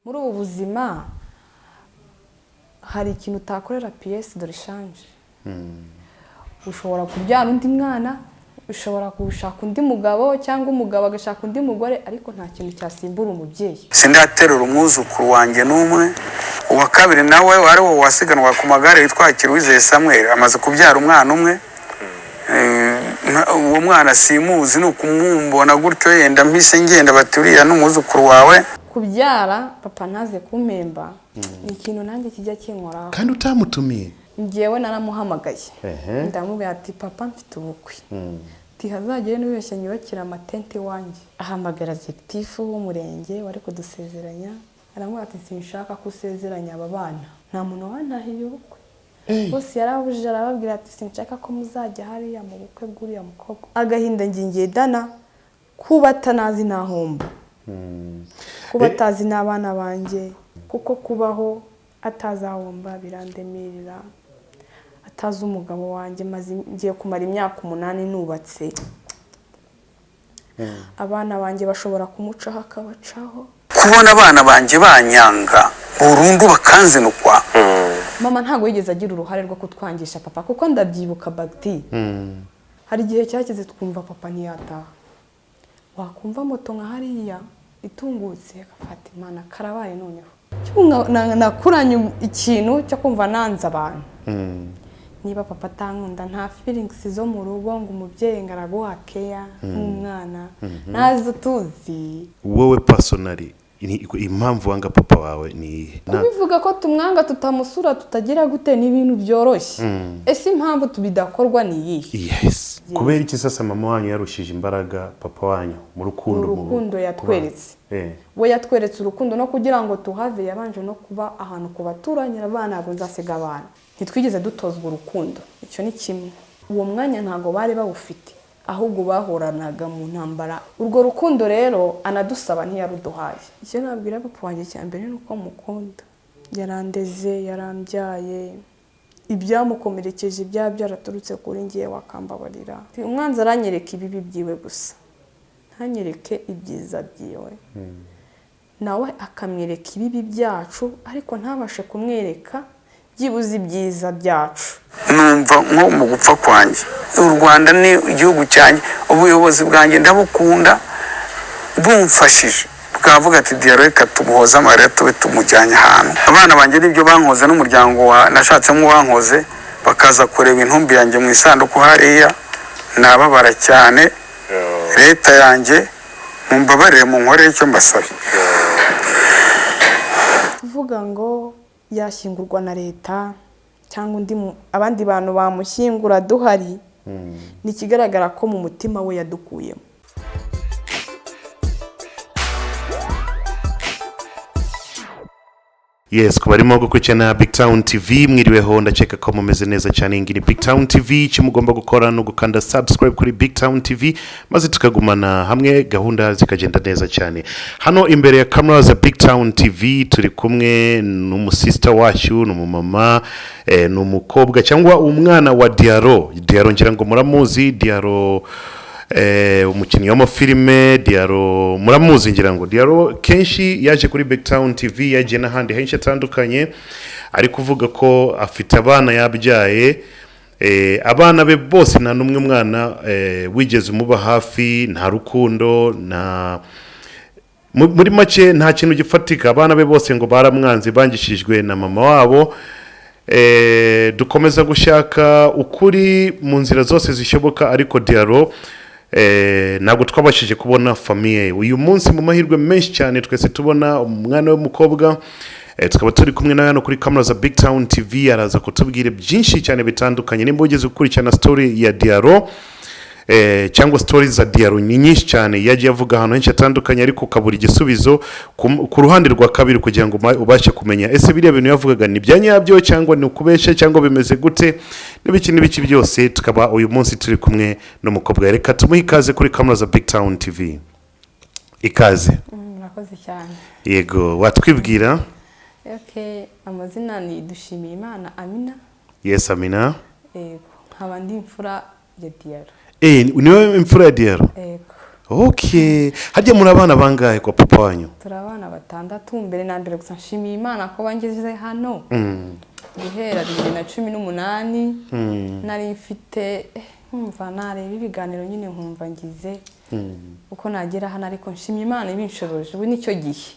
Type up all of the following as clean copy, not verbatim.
Muri ubu buzima hari ikintu utakorera pièce de rechange. Ushobora kubyara undi mwana, ushobora gushaka undi mugabo cyangwa umugabo agashaka undi mugore, ariko nta kintu cyasimbura umubyeyi. Sindaterura umwuzukuru wanjye n'umwe. Uwa kabiri nawe wari wo wasiganwa ku magare witwa Kiruwizeye Samuel, amaze kubyara umwana umwe. Uwo mwana simuzi, ni ukumumbona gutyo yenda mpise ngenda bati uriya ni umwuzukuru wawe. Kubyara papa ntaze kumpemba ni ikintu nanjye kijya kinkoraho. Kandi utamutumiye? Njyewe naramuhamagaye, ndamubwira ati: "Papa, mfite ubukwe, ntihazagire n'ubeshya nyubakira amatente iwanjye." Ahamagara gitifu w'umurenge wari kudusezeranya, aramubwira ati: "Sinshaka ko usezeranya aba bana." Nta muntu wantahiye ubukwe. Bose yarababujije, arababwira ati: "Sinshaka ko muzajya hariya mu bukwe bw'uriya mukobwa." Agahinda ngendana, kuba atanazi ntahomba, kuba atazi n'abana banjye, kuko kubaho atazahomba birandemerera. Atazi umugabo wanjye, maze ngiye kumara imyaka 8 nubatse, abana banjye bashobora kumucaho akabacaho. Kubona abana banjye banyanga burundu bakanzinukwa. Mama ntabwo yigeze agira uruhare rwo kutwangisha papa, kuko ndabyibuka bagiti hari igihe cyageze twumva papa ntiyataha, wakumva moto nka hariya itungutse, agafata Imana karabaye. Noneho nakuranye ikintu cyo kumva nanze abantu. Niba papa atankunda, nta feelings zo mu rugo ngo umubyeyi ngo araguha keya nk'umwana, ntazo tuzi. Wowe personally, impamvu wanga papa wawe ni iyihe? Kubivuga ko tumwanga, tutamusura, tutagira gute, ni ibintu byoroshye. Ese impamvu tubidakorwa ni iyihe? Yes, kubera iki sasa mama wanyu yarushije imbaraga papa wanyu mu rukundo? Urukundo yatweretse. We yatweretse urukundo, no kugira ngo tuhave yabanje no kuba ahantu ku baturanyi, abana ntabwo nzasiga abana. Ntitwigeze dutozwa urukundo, icyo ni kimwe. Uwo mwanya ntabwo bari bawufite, ahubwo bahoranaga mu ntambara. Urwo rukundo rero anadusaba ntiyaruduhaye. Icyo nabwira papa wanjye cya mbere ni uko mukunda. Yarandeze, yarambyaye. Ibyamukomerekeje byaba byaraturutse kuri ngewe, wakambabarira. Umwanzi aranyereka ibibi byiwe gusa, ntanyereke ibyiza byiwe, nawe akamwereka ibibi byacu, ariko ntabashe kumwereka byibuze ibyiza byacu. Numva nko mu gupfa kwanjye, u Rwanda ni igihugu cyanjye, ubuyobozi bwanjye ndabukunda. Bumfashije bwavuga ati: "Diyaro, reka tumuhoze amarira, tube tumujyanye ahantu." Abana banjye nibyo bankoze, n'umuryango wa nashatsemo bankoze, bakaza kureba intumbi yanjye mu isanduku hariya, nababara cyane. Leta yanjye, mumbabarire, munkorere icyo mbasabye. Kuvuga ngo yashyingurwa na leta cyangwa undi abandi bantu bamushyingura duhari, ni ikigaragara ko mu mutima we yadukuyemo. Yes, ku barimo gukurikirana Big Town TV, mwiriweho. Ndakeka ko mumeze neza cyane. Iyi ni Big Town TV. Icyo mugomba gukora ni ugukanda subscribe kuri Big Town TV, maze tukagumana hamwe, gahunda zikagenda neza cyane. Hano imbere ya kamera za Big Town TV turi kumwe n'umusista wacu, ni umumama, ni umukobwa cyangwa umwana wa Diaro. Diaro ngira ngo muramuzi. Diaro, umukinnyi w'amafilime Diaro muramuzi ngira ngo. Diaro kenshi yaje kuri Big Town TV, yagiye n'ahandi henshi hatandukanye, ari kuvuga ko afite abana yabyaye. Abana be bose nta n'umwe mwana wigeze umuba hafi, nta rukundo, nta muri make nta kintu gifatika. Abana be bose ngo baramwanze, bangishijwe na mama wabo. Dukomeza gushaka ukuri mu nzira zose zishoboka, ariko Diaro ntabwo twabashije kubona famille ye. Uyu munsi mu mahirwe menshi cyane twese tubona umwana w'umukobwa, tukaba turi kumwe nawe hano kuri kamera za Big Town TV. Araza kutubwira byinshi cyane bitandukanye. Nimba ugeze gukurikirana story ya Diaro, cyangwa stories za Diaro, ni nyinshi cyane yagiye avuga ahantu henshi hatandukanye, ariko ukabura igisubizo ku ruhande rwa kabiri kugira ngo ubashe kumenya ese biriya bintu yavugaga ni ibya nyabyo cyangwa ni ukubeshya cyangwa bimeze gute, n'ibiki n'ibiki byose. Tukaba uyu munsi turi kumwe n'umukobwa. Reka tumuhe ikaze kuri kamera za Big Town TV. Ikaze. Murakoze cyane. Yego, watwibwira? Okay, amazina ni Dushimiyimana Amina. Yes, Amina. Yego, nkaba ndi imfura ya Diaro. Niwe imfura ya Diaro? Yego. Okay, harya muri abana bangahe kwa papa wanyu? Turi abana batandatu. Mbere na mbere gusa nshimiye Imana ko bangeze hano. Guhera 2018 nari mfite, nkumva nareba ibiganiro nyine nkumva ngize uko nagera hano, ariko nshimye Imana ibinshoboje, ubu nicyo gihe.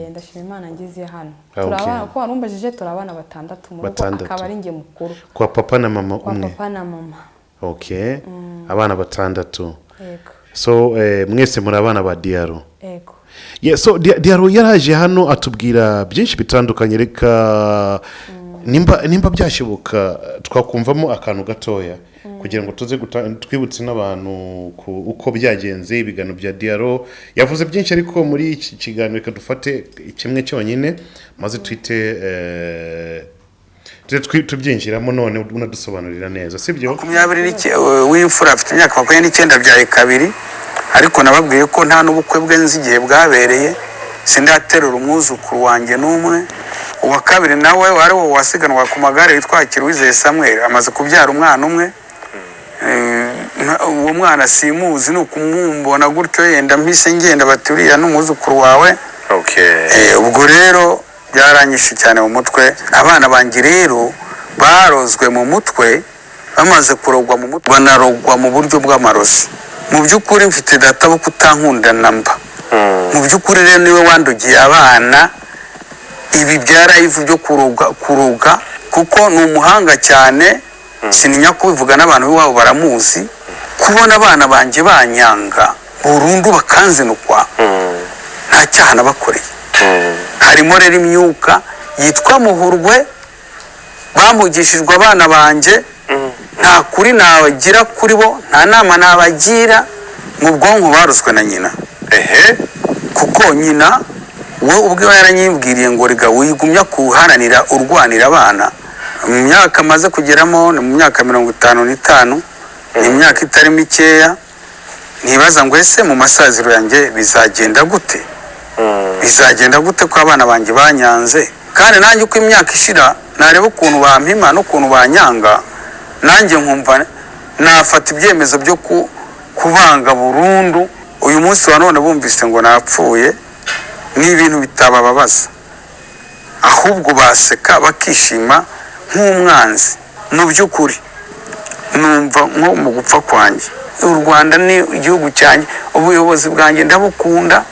Ndashima Imana ngeze hano. Turi abana, uko warumbajije, turi abana batandatu mu rugo, Batandatu. akaba ari njye mukuru. Kwa papa na mama Kwa umwe? papa na mama. Okay, abana batandatu. Yego. So mwese muri abana ba Diyaro? Yego. Yeah, so Diyaro yaraje hano atubwira byinshi bitandukanye. Reka nimba byashoboka twakumvamo akantu gatoya kugira ngo tuze twibutse n'abantu uko byagenze ibiganiro bya Diyaro. Yavuze byinshi, ariko muri iki kiganiro reka dufate kimwe cyonyine maze twite tuze tubyinjiramo, none unadusobanurira neza, sibyo? W'imfura afite imyaka 29, abyaye kabiri, ariko nababwiye ko nta n'ubukwe bwe nzi igihe bwabereye, sindaterura umwuzukuru wanjye n'umwe. Uwa kabiri nawe wari wo wasiganwa ku magare witwa Hakiruwizeye Samuel, amaze kubyara umwana umwe. Uwo mwana simuzi, ni ukumumbona gutyo yenda mpise ngenda bati uriya ni umwuzukuru wawe. Ubwo rero byaranyishe cyane mu mutwe. Abana banjye rero barozwe mu mutwe, bamaze kurogwa mu mutwe banarogwa mu buryo bw'amarozi. Mu by'ukuri mfite data wo kutankunda namba. Mu by'ukuri rero niwe wandugiye abana ibi bya live byo kuroga, kuko ni umuhanga cyane, sininya kubivuga, n'abantu b'iwabo baramuzi. Kubona abana banjye banyanga burundu bakanzinukwa nta cyaha nabakoreye, harimo rero imyuka yitwa muhurwe bamugishijwe abana banjye. Nta kuri nabagira kuri bo, nta nama nabagira. Mu bwonko baruswe na nyina, kuko nyina we ubwe yaranyibwiriye ngo rega wigumya kuharanira urwanira abana. Mu myaka amaze kugeramo ni mu myaka 55, ni imyaka itari mikeya. Ntibaza ngo ese mu masaziro yanjye bizagenda gute, bizagenda gute ko abana banjye banyanze? Kandi nanjye uko imyaka ishira nareba ukuntu bampima n'ukuntu banyanga, nanjye nkumva nafata ibyemezo byo kubanga burundu. Uyu munsi wa none bumvise ngo napfuye, ni ibintu bitabababaza, ahubwo baseka bakishima nk'umwanzi. Mu by'ukuri numva nko mu gupfa kwanjye, u Rwanda ni igihugu cyanjye, ubuyobozi bwanjye ndabukunda,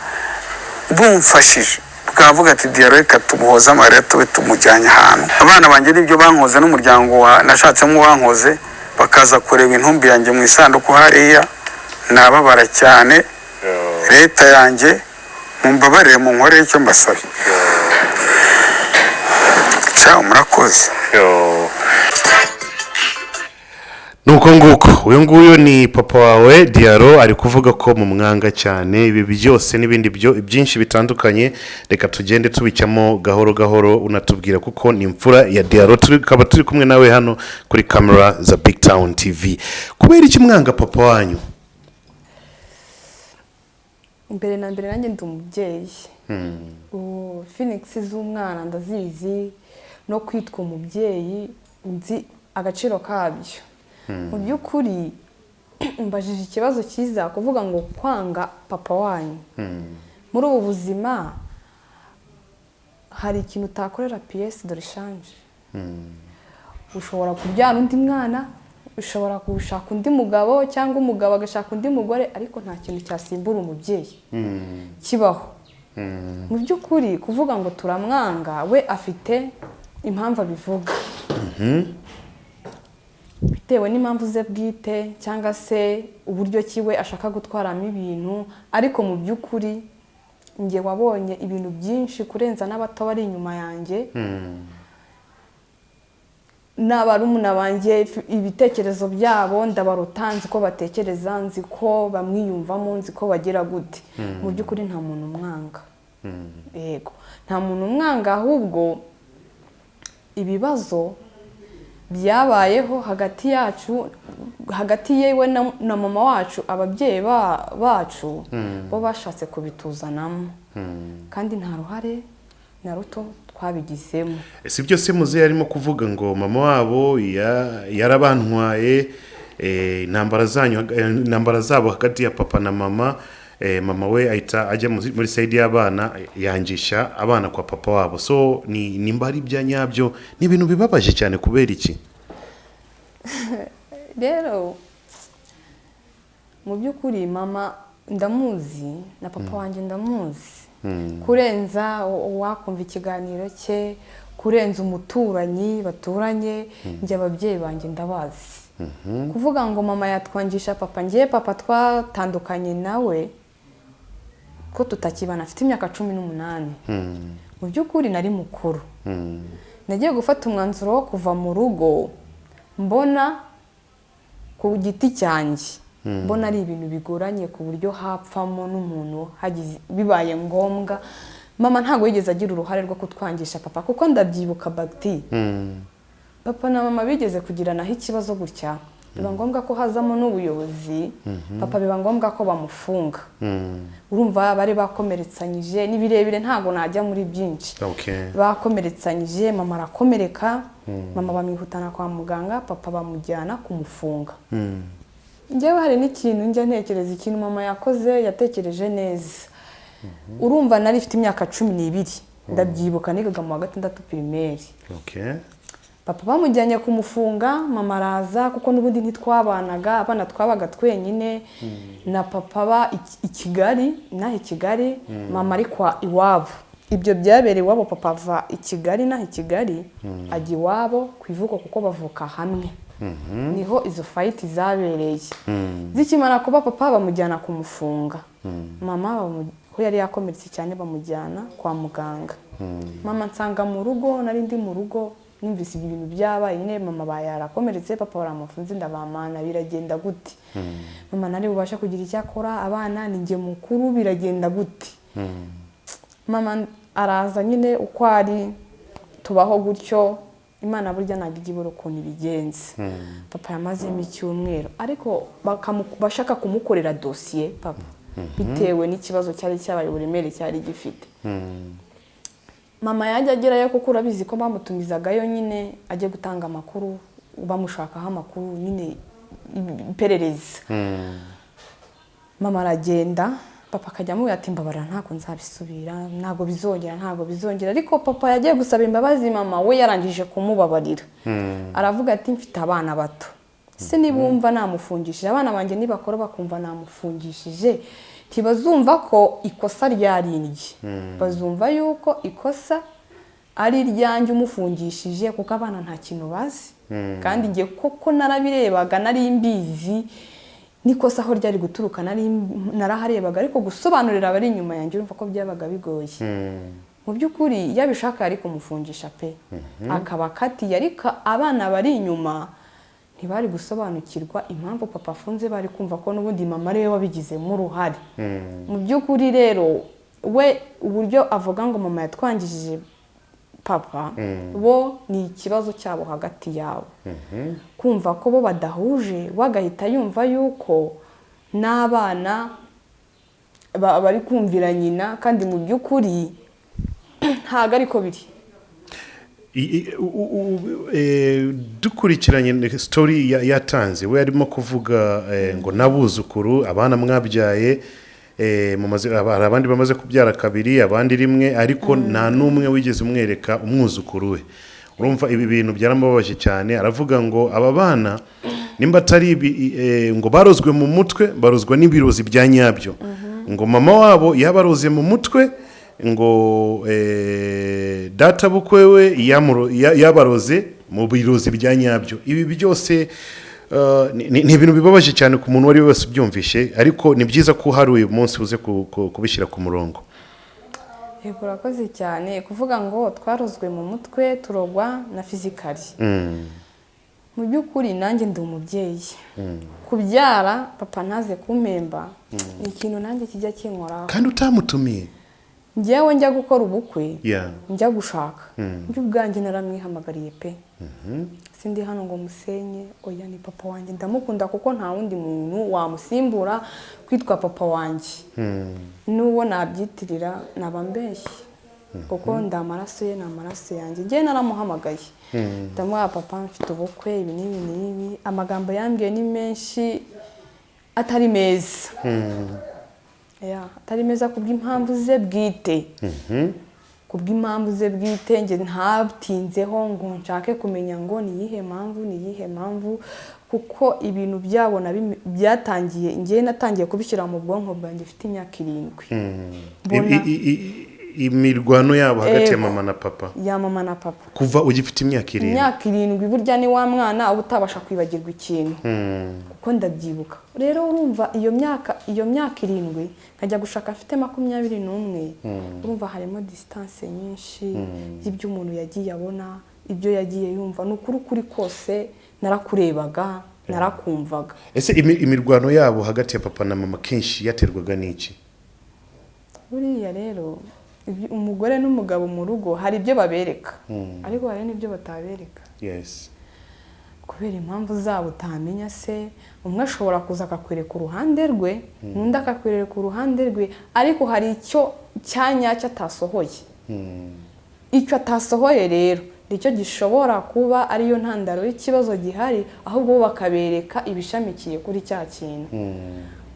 bumfashije bwavuga ati Diyaro reka tumuhoze amarira tube tumujyanye ahantu. Abana banjye nibyo bankoze, n'umuryango wa nashatsemo wankoze, bakaza kureba intumbi yanjye mu isanduku hariya, nababara cyane. Leta yanjye mumbabarire, munkorere icyo mbasabye. Ciao, murakoze. Nuko nguko uyu nguyu ni papa wawe Diyaro, ari kuvuga ko mu mwanga cyane. Ibi byose n'ibindi byo byinshi bitandukanye reka tugende tubicamo gahoro gahoro, unatubwira kuko ni imfura ya Diyaro. Tukaba turi kumwe nawe hano kuri kamera za Big Town TV. Kubera iki mwanga papa wanyu? Mbere na mbere nanjye ndi umubyeyi. Ubu feelings z'umwana ndazizi, no kwitwa umubyeyi nzi agaciro kabyo. Mu by'ukuri mbajije ikibazo cyiza, kuvuga ngo kwanga papa wanyu. Muri ubu buzima hari ikintu utakorera pièce de rechange. Ushobora kubyara undi mwana, ushobora gushaka undi mugabo, cyangwa umugabo agashaka undi mugore, ariko nta kintu cyasimbura umubyeyi kibaho. Mu by'ukuri kuvuga ngo turamwanga, we afite impamvu abivuga bitewe n'impamvu ze bwite cyangwa se uburyo kiwe ashaka gutwaramo ibintu. Ariko mu by'ukuri njye wabonye ibintu byinshi kurenza n'abato bari inyuma yanjye n'abarumuna banjye, ibitekerezo byabo ndabaruta, nzi ko batekereza, nzi ko bamwiyumvamo, nzi ko bagira gute. Mu by'ukuri nta muntu umwanga. Yego, nta muntu umwanga, ahubwo ibibazo byabayeho hagati yacu, hagati yewe na mama wacu, ababyeyi bacu bo bashatse kubituzanamo, kandi nta ruhare na ruto twabigizemo. Si byo se muzehe arimo kuvuga ngo mama wabo yarabantwaye? Intambara zanyu, intambara zabo hagati ya papa na mama, mama we ahita ajya muri side y'abana, yangisha abana kwa papa wabo. So ni nimba ari ibya nyabyo, ni ibintu bibabaje cyane. Kubera iki? Rero mu by'ukuri mama ndamuzi na papa wanjye ndamuzi kurenza uwakumva ikiganiro cye, kurenza umuturanyi baturanye. Njye ababyeyi banjye ndabazi. Kuvuga ngo mama yatwangisha papa, ngiye papa twatandukanye nawe ko tutakibana afite imyaka 18. Mu by'ukuri nari mukuru, nagiye gufata umwanzuro wo kuva mu rugo mbona ku giti cyanjye, mbona ari ibintu bigoranye ku buryo hapfamo n'umuntu hagize bibaye ngombwa. Mama ntabwo yigeze agira uruhare rwo kutwangisha papa, kuko ndabyibuka bagiti papa na mama bigeze kugiranaho ikibazo gutya, biba ngombwa ko hazamo n'ubuyobozi. Papa biba ngombwa ko bamufunga. Urumva bari bakomeretsanyije, ni birebire, ntabwo najya muri byinshi. Bakomeretsanyije, mama arakomereka, mama bamwihutana kwa muganga, papa bamujyana kumufunga. Njyewe hari n'ikintu njya ntekereza, ikintu mama yakoze yatekereje neza. Urumva nari ifite imyaka 12, ndabyibuka, nigaga mu wa gatandatu primaire. Papa bamujyanye kumufunga, mama araza, kuko n'ubundi ntitwabanaga, abana twabaga twenyine na papa ba i Kigali, inaha i Kigali, mama ari kwa iwabo. Ibyo byabereye iwabo, papa ava i Kigali, inaha i Kigali, ajya iwabo ku ivuko kuko bavuka hamwe. Niho izo fight zabereye. Zikimara kuba, papa bamujyana kumufunga, mama ko yari yakomeretse cyane bamujyana kwa muganga. Mama nsanga mu rugo, nari ndi mu rugo, numvise ibintu byabaye nyine, mama bayarakomeretse, papa baramufunze, ndabamana biragenda gute? Mama nari bubashe kugira icyo akora, abana ni njye mukuru, biragenda gute? Mama araza nyine uko ari, tubaho gutyo. Imana burya ntabwo ijya ibura ukuntu ibigenza. Papa yamazemo icyumweru, ariko bashaka kumukorera dosiye papa, bitewe n'ikibazo cyari cyabaye, uburemere cyari gifite. Mama yajya agerayo, kuko urabizi ko bamutumizagayo nyine ajye gutanga amakuru, bamushakaho amakuru nyine, iperereza. Mama aragenda, papa akajya amubwira ati mbabarira, ntabwo nzabisubira, ntabwo bizongera, ntabwo bizongera. Ariko papa yagiye gusaba imbabazi, mama we yarangije kumubabarira, aravuga ati mfite abana bato, se nibumva namufungishije, abana banjye nibakora bakumva namufungishije, ntibazumva ko ikosa ryari irye, bazumva yuko ikosa ari iryanjye umufungishije, kuko abana nta kintu bazi. Kandi njye koko narabirebaga, nari mbizi n'ikosa aho ryari guturuka, naraharebaga, ariko gusobanurira abari inyuma yanjye urumva ko byabaga bigoye. Mu by'ukuri yabishaka yari kumufungisha pe, akaba akatiye, ariko abana bari inyuma ntibari gusobanukirwa impamvu papa afunze, bari kumva ko n'ubundi mama ariwe wabigizemo uruhare. Mu by'ukuri rero we uburyo avuga ngo mama yatwangishije papa, bo ni ikibazo cyabo hagati yabo, kumva ko bo badahuje, we agahita yumva yuko n'abana bari kumvira nyina, kandi mu by'ukuri ntabwo ariko biri. Dukurikiranye story yatanze, we arimo kuvuga ngo n'abuzukuru, abana mwabyaye, hari abandi bamaze kubyara kabiri, abandi rimwe, ariko nta n'umwe wigeze umwereka umwuzukuru we. Urumva ibi bintu byaramubabaje cyane. Aravuga ngo aba bana nimba atari ibi, ngo barozwe mu mutwe, barozwa n'ibirozi bya nyabyo, ngo mama wabo yabaroze mu mutwe, ngo data bukwe we yabaroze mu birozi bya nyabyo. Ibi byose ni ibintu bibabaje cyane ku muntu uwo ari we wese ubyumvishe, ariko ni byiza ko hari uyu munsi uze kubishyira ku murongo. Yego, urakoze cyane kuvuga ngo twarozwe mu mutwe, turogwa na physically. Mu by'ukuri nanjye ndi umubyeyi, kubyara papa ntaze kumpemba ni ikintu nanjye kijya kinkoraho. Kandi utamutumiye. Njyewe njya gukora ubukwe, njya gushaka, njye ubwanjye naramwihamagariye pe. Sindi hano ngo musenye, oya, ni papa wanjye, ndamukunda kuko nta wundi muntu wamusimbura kwitwa papa wanjye. N'uwo nabyitirira naba mbeshye. Kuko ndi amaraso ye, ni amaraso yanjye. Njye naramuhamagaye, ndamuha: "Papa, mfite ubukwe, ibi n'ibi n'ibi." Amagambo yambwiye ni menshi atari meza. Yeah, atari meza kubw'impamvu ze bwite, kubw'impamvu ze bwite. Njye ntatinzeho ngo nshake kumenya ngo ni iyihe mpamvu, ni iyihe mpamvu, kuko ibintu byabo byatangiye, njye natangiye kubishyira mu bwonko bwanjye mfite imyaka 7. Imirwano yabo hagati ya Ego. mama na papa? Ya mama na papa. Kuva ugifite imyaka 7? Imyaka 7. Burya ni wa mwana uba utabasha kwibagirwa ikintu, kuko ndabyibuka. Rero urumva iyo myaka 7, nkajya gushaka afite 21, urumva harimo distance nyinshi y'ibyo umuntu yagiye abona, ibyo yagiye yumva. Ni ukuri, ukuri kose narakurebaga, narakumvaga. Ese imirwano yabo hagati ya papa na mama kenshi yaterwaga n'iki? Buriya rero umugore n'umugabo mu rugo hari ibyo babereka, ariko hari n'ibyo batabereka kubera impamvu zabo utamenya. Se umwe ashobora kuza akakwereka uruhande rwe, n'undi akakwereka uruhande rwe, ariko hari icyo cya nyacyo atasohoye. Icyo atasohoye rero nicyo gishobora kuba ariyo ntandaro y'ikibazo gihari, ahubwo bo bakabereka ibishamikiye kuri cya kintu.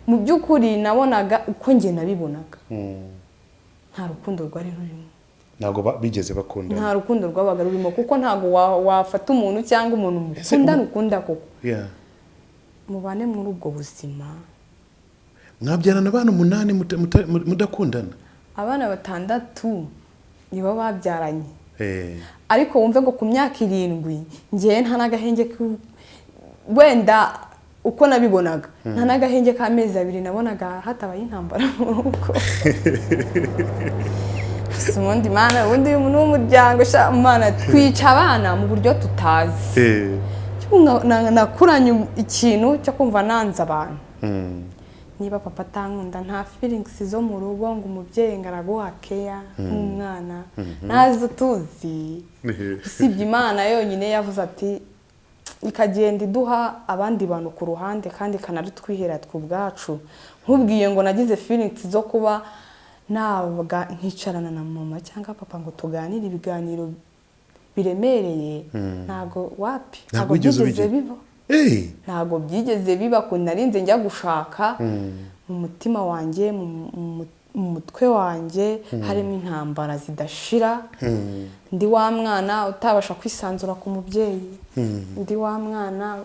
Mu by'ukuri nabonaga, uko njye nabibonaga, nta rukundo rwari rurimo. Ntabwo bigeze bakundana? Nta rukundo rwabaga rurimo, kuko ntabwo wafata umuntu cyangwa umuntu Ese mukundana, ukunda koko, mubane muri ubwo buzima. Mwabyarana abana umunani mudakundana? Abana batandatu nibo babyaranye. Ariko wumve ngo ku myaka 7 ngewe nta n'agahenge wenda uko nabibonaga, nta n'agahenge k'amezi 2 nabonaga hatabaye intambara mu rugo. Si ubundi Mana, ubundi uyu muntu w'umuryango sha Mana, twica abana mu buryo tutazi. Nakuranye ikintu cyo kumva nanze abantu. Niba papa atankunda, nta feelings zo mu rugo ngo umubyeyi ngo araguha keya nk'umwana, ntazo tuzi, usibye Imana yonyine yavuze ati ikagenda iduha abandi bantu ku ruhande kandi ikanarutwihera twe ubwacu. Nkubwiye ngo nagize feelings zo kuba nabwa nkicarana na mama cyangwa papa ngo tuganire ibiganiro biremereye, ntabwo, wapi. Ntabwo Ntabwo wigeze byigeze ubigira? biba. Ntabwo byigeze biba. Ku narinze njya gushaka, mu mutima wanjye, mu mutwe wanjye harimo intambara zidashira. Ndi wa mwana utabasha kwisanzura ku mubyeyi, ndi wa mwana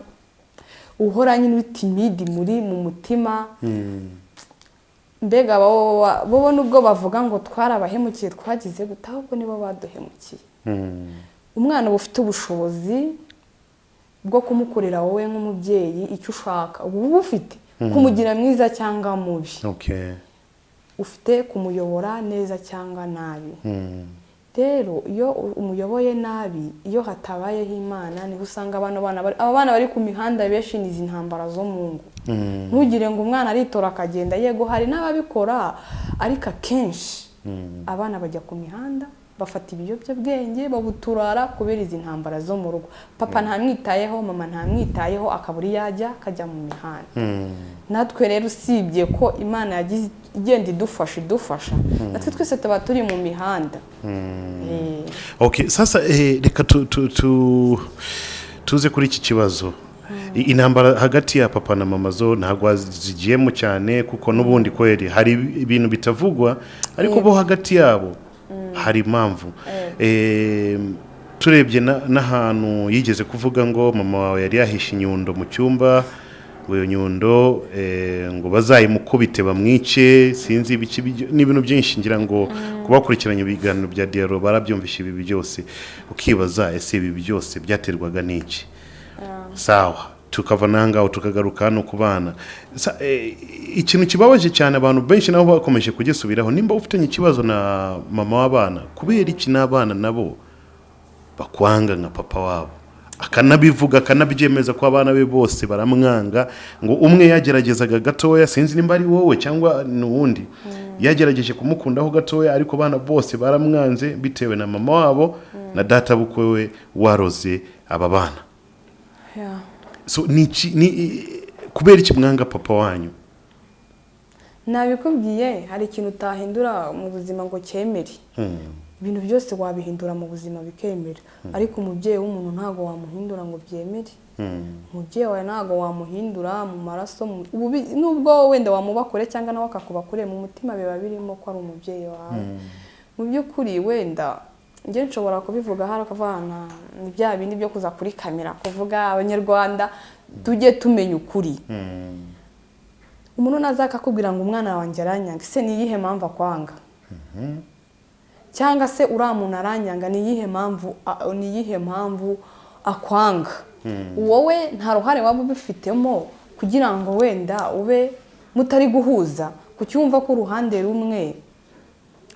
uhora nyine uri timide muri mu mutima. Mbega bo nubwo bavuga ngo twarabahemukiye, twagize gute, ahubwo nibo baduhemukiye. Umwana uba ufite ubushobozi bwo kumukorera wowe nk'umubyeyi icyo ushaka, uba ufite kumugira mwiza cyangwa mubi, ufite kumuyobora neza cyangwa nabi. Rero iyo umuyoboye nabi, iyo hatabayeho Imana, niho usanga bano bana aba bana bari ku mihanda benshi. Ni izi ntambara zo mu ngo. Ntugire ngo umwana aritora akagenda. Yego, hari n'ababikora, ariko akenshi abana bajya ku mihanda, bafata ibiyobyabwenge, babuturara kubera izi ntambara zo mu rugo. Papa ntamwitayeho, mama ntamwitayeho, akabura iyo ajya, akajya mu mihanda. Natwe rero, usibye ko Imana yagize igenda idufasha, idufasha, natwe twese tuba turi mu mihanda. Okay, sasa reka tuze kuri iki kibazo. Intambara hagati ya papa na mama zo ntabwo zigiyemo cyane, kuko n'ubundi kweri hari ibintu bitavugwa, ariko bo hagati yabo hari impamvu. Turebye n'ahantu yigeze kuvuga ngo mama wawe yari yahishe inyundo mu cyumba, ngo iyo nyundo ngo bazayimukubite bamwice, sinzi ibiki ni ibintu byinshi. Ngira ngo kubakurikiranye ibiganiro bya Diaro barabyumvishe ibi byose, ukibaza ese ibi byose byaterwaga n'iki? Sawa, tukava nangaho tukagaruka hano ku bana. Ikintu kibabaje cyane, abantu benshi nabo bakomeje kugisubiraho: nimba ufitanye ikibazo na mama w'abana, kubera iki n'abana nabo bakwanga nka papa wabo? Akanabivuga, akanabyemeza ko abana be bose baramwanga, ngo umwe yageragezaga gatoya, sinzi nimba ari wowe cyangwa ni uwundi, yagerageje kumukundaho gatoya, ariko abana bose baramwanze bitewe na mama wabo na data bukwe we waroze aba bana. So ni iki, ni kubera iki mwanga papa wanyu? Nabikubwiye, hari ikintu utahindura mu buzima ngo cyemere. Ibintu byose wabihindura mu buzima bikemera, ariko umubyeyi w'umuntu ntabwo wamuhindura ngo byemere. Umubyeyi wawe ntabwo wamuhindura mu maraso, nubwo wenda wamuba kure cyangwa nawe akakuba kure, mu mutima biba birimo ko ari umubyeyi wawe. Mu by'ukuri wenda njye nshobora kubivuga hano akavana ni bya bindi byo kuza kuri kamera kuvuga Abanyarwanda tujye tumenya ukuri. Umuntu naza akakubwira ngo umwana wanjye aranyanga, ese ni iyihe mpamvu akwanga? Cyangwa se uriya muntu aranyanga, ni iyihe mpamvu ni iyihe mpamvu akwanga? Wowe nta ruhare waba ubifitemo kugira ngo wenda ube mutari guhuza. Kuki wumva ko uruhande rumwe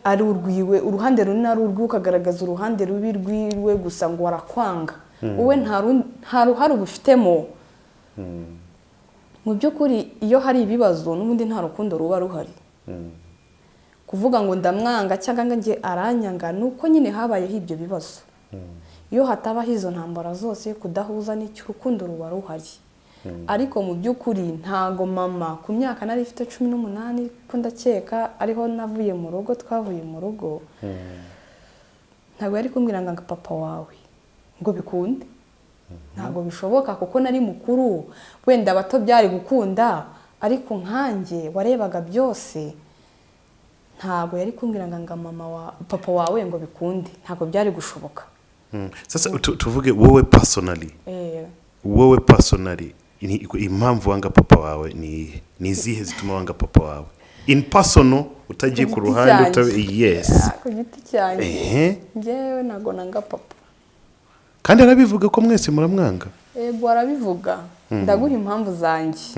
ari urwiwe, uruhande runini ari urwiwe, ukagaragaza uruhande rubi rwiwe gusa ngo arakwanga? Wowe nta ruhare ubifitemo. Mu by'ukuri iyo hari ibibazo n'ubundi nta rukundo ruba ruhari. Kuvuga ngo ndamwanga cyangwa ngo njye aranyanga, ni uko nyine habayeho ibyo bibazo. Iyo hatabaho izo ntambara zose, kudahuza n'icyo, urukundo ruba ruhari. Ariko mu by'ukuri ntago mama, ku myaka nari ifite 18 ko ndakeka ariho navuye mu rugo, twavuye mu rugo, ntabwo yari kumbwira ngo papa wawe ngo bikunde. Ntabwo bishoboka kuko nari mukuru, wenda abato byari gukunda, ariko nkanjye warebaga byose ntabwo yari kumbwira ngo mama wa papa wawe ngo bikunde, ntabwo byari gushoboka. Sasa tuvuge wowe personally, wowe personally, impamvu wanga papa wawe ni iyihe? Ni izihe zituma wanga papa wawe in personal, utagiye Ku ku giti ruhande cyanjye. Yes. Ah, ku giti cyanjye, njyewe ntabwo nanga papa. Kandi arabivuga ko mwese muramwanga. Yego, arabivuga. Ndaguha impamvu zanjye,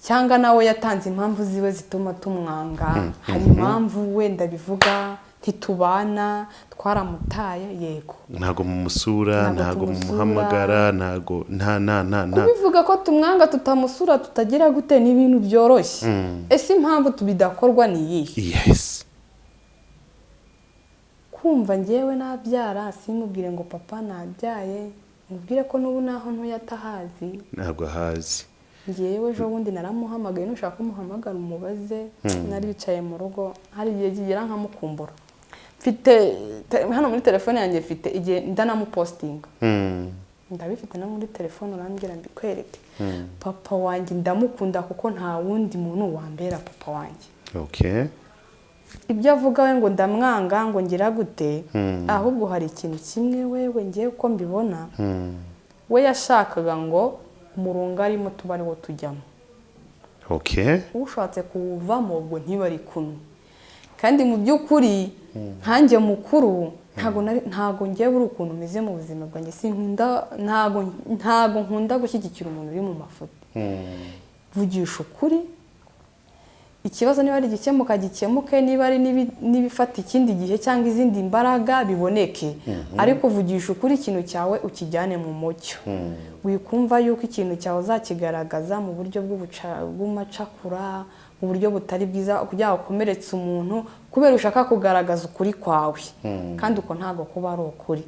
cyangwa nawe yatanze impamvu ziwe zituma tumwanga. Hari impamvu wenda bivuga, ntitubana, twaramutaye, yego. Ntago mumusura? Ntago Ntago tumusura. mumuhamagara? Ntago nta nta nta nta Kubivuga ko tumwanga, tutamusura, tutagira gute, ni ibintu byoroshye. Ese impamvu tubidakorwa ni iyihe? Kumva ngewe nabyara simubwire ngo papa nabyaye, mubwire ko n'ubu naho ntuye atahazi. Ntabwo ahazi. Ngewe ejo bundi naramuhamagaye, nushaka kumuhamagara umubaze. Nari bicaye mu rugo, hari igihe kigera nkamukumbura. Mfite hano muri telefone yanjye, mfite igihe ndanamupostinga. Ndabifite no muri telefone, urambwira mbikwereke. Papa wanjye ndamukunda kuko nta wundi muntu wambera papa wanjye. Ibyo avuga we ngo ndamwanga, ngo ngira gute, ahubwo hari ikintu kimwe wewe ngewe uko mbibona, we yashakaga ngo umurongo arimo tuba ariwo tujyamo. Ushatse kuwuvamo ubwo ntibari kumwe. Kandi mu by'ukuri nkanjye mukuru ntago ngewe uri ukuntu umeze mu buzima bwanjye, sinkunda, ntago nkunda gushyigikira umuntu uri mu mafuti. Vugisha ukuri ikibazo, niba ari igikemuka gikemuke, niba ari n'ibifata ikindi gihe cyangwa izindi mbaraga biboneke, ariko vugisha ukuri, ikintu cyawe ukijyane mu mucyo. Wikumva yuko ikintu cyawe uzakigaragaza mu buryo bw'amacakura, mu buryo butari bwiza, kugira ngo ukomeretse umuntu kubera ushaka kugaragaza ukuri kwawe, kandi uko ntabwo kuba ari ukuri.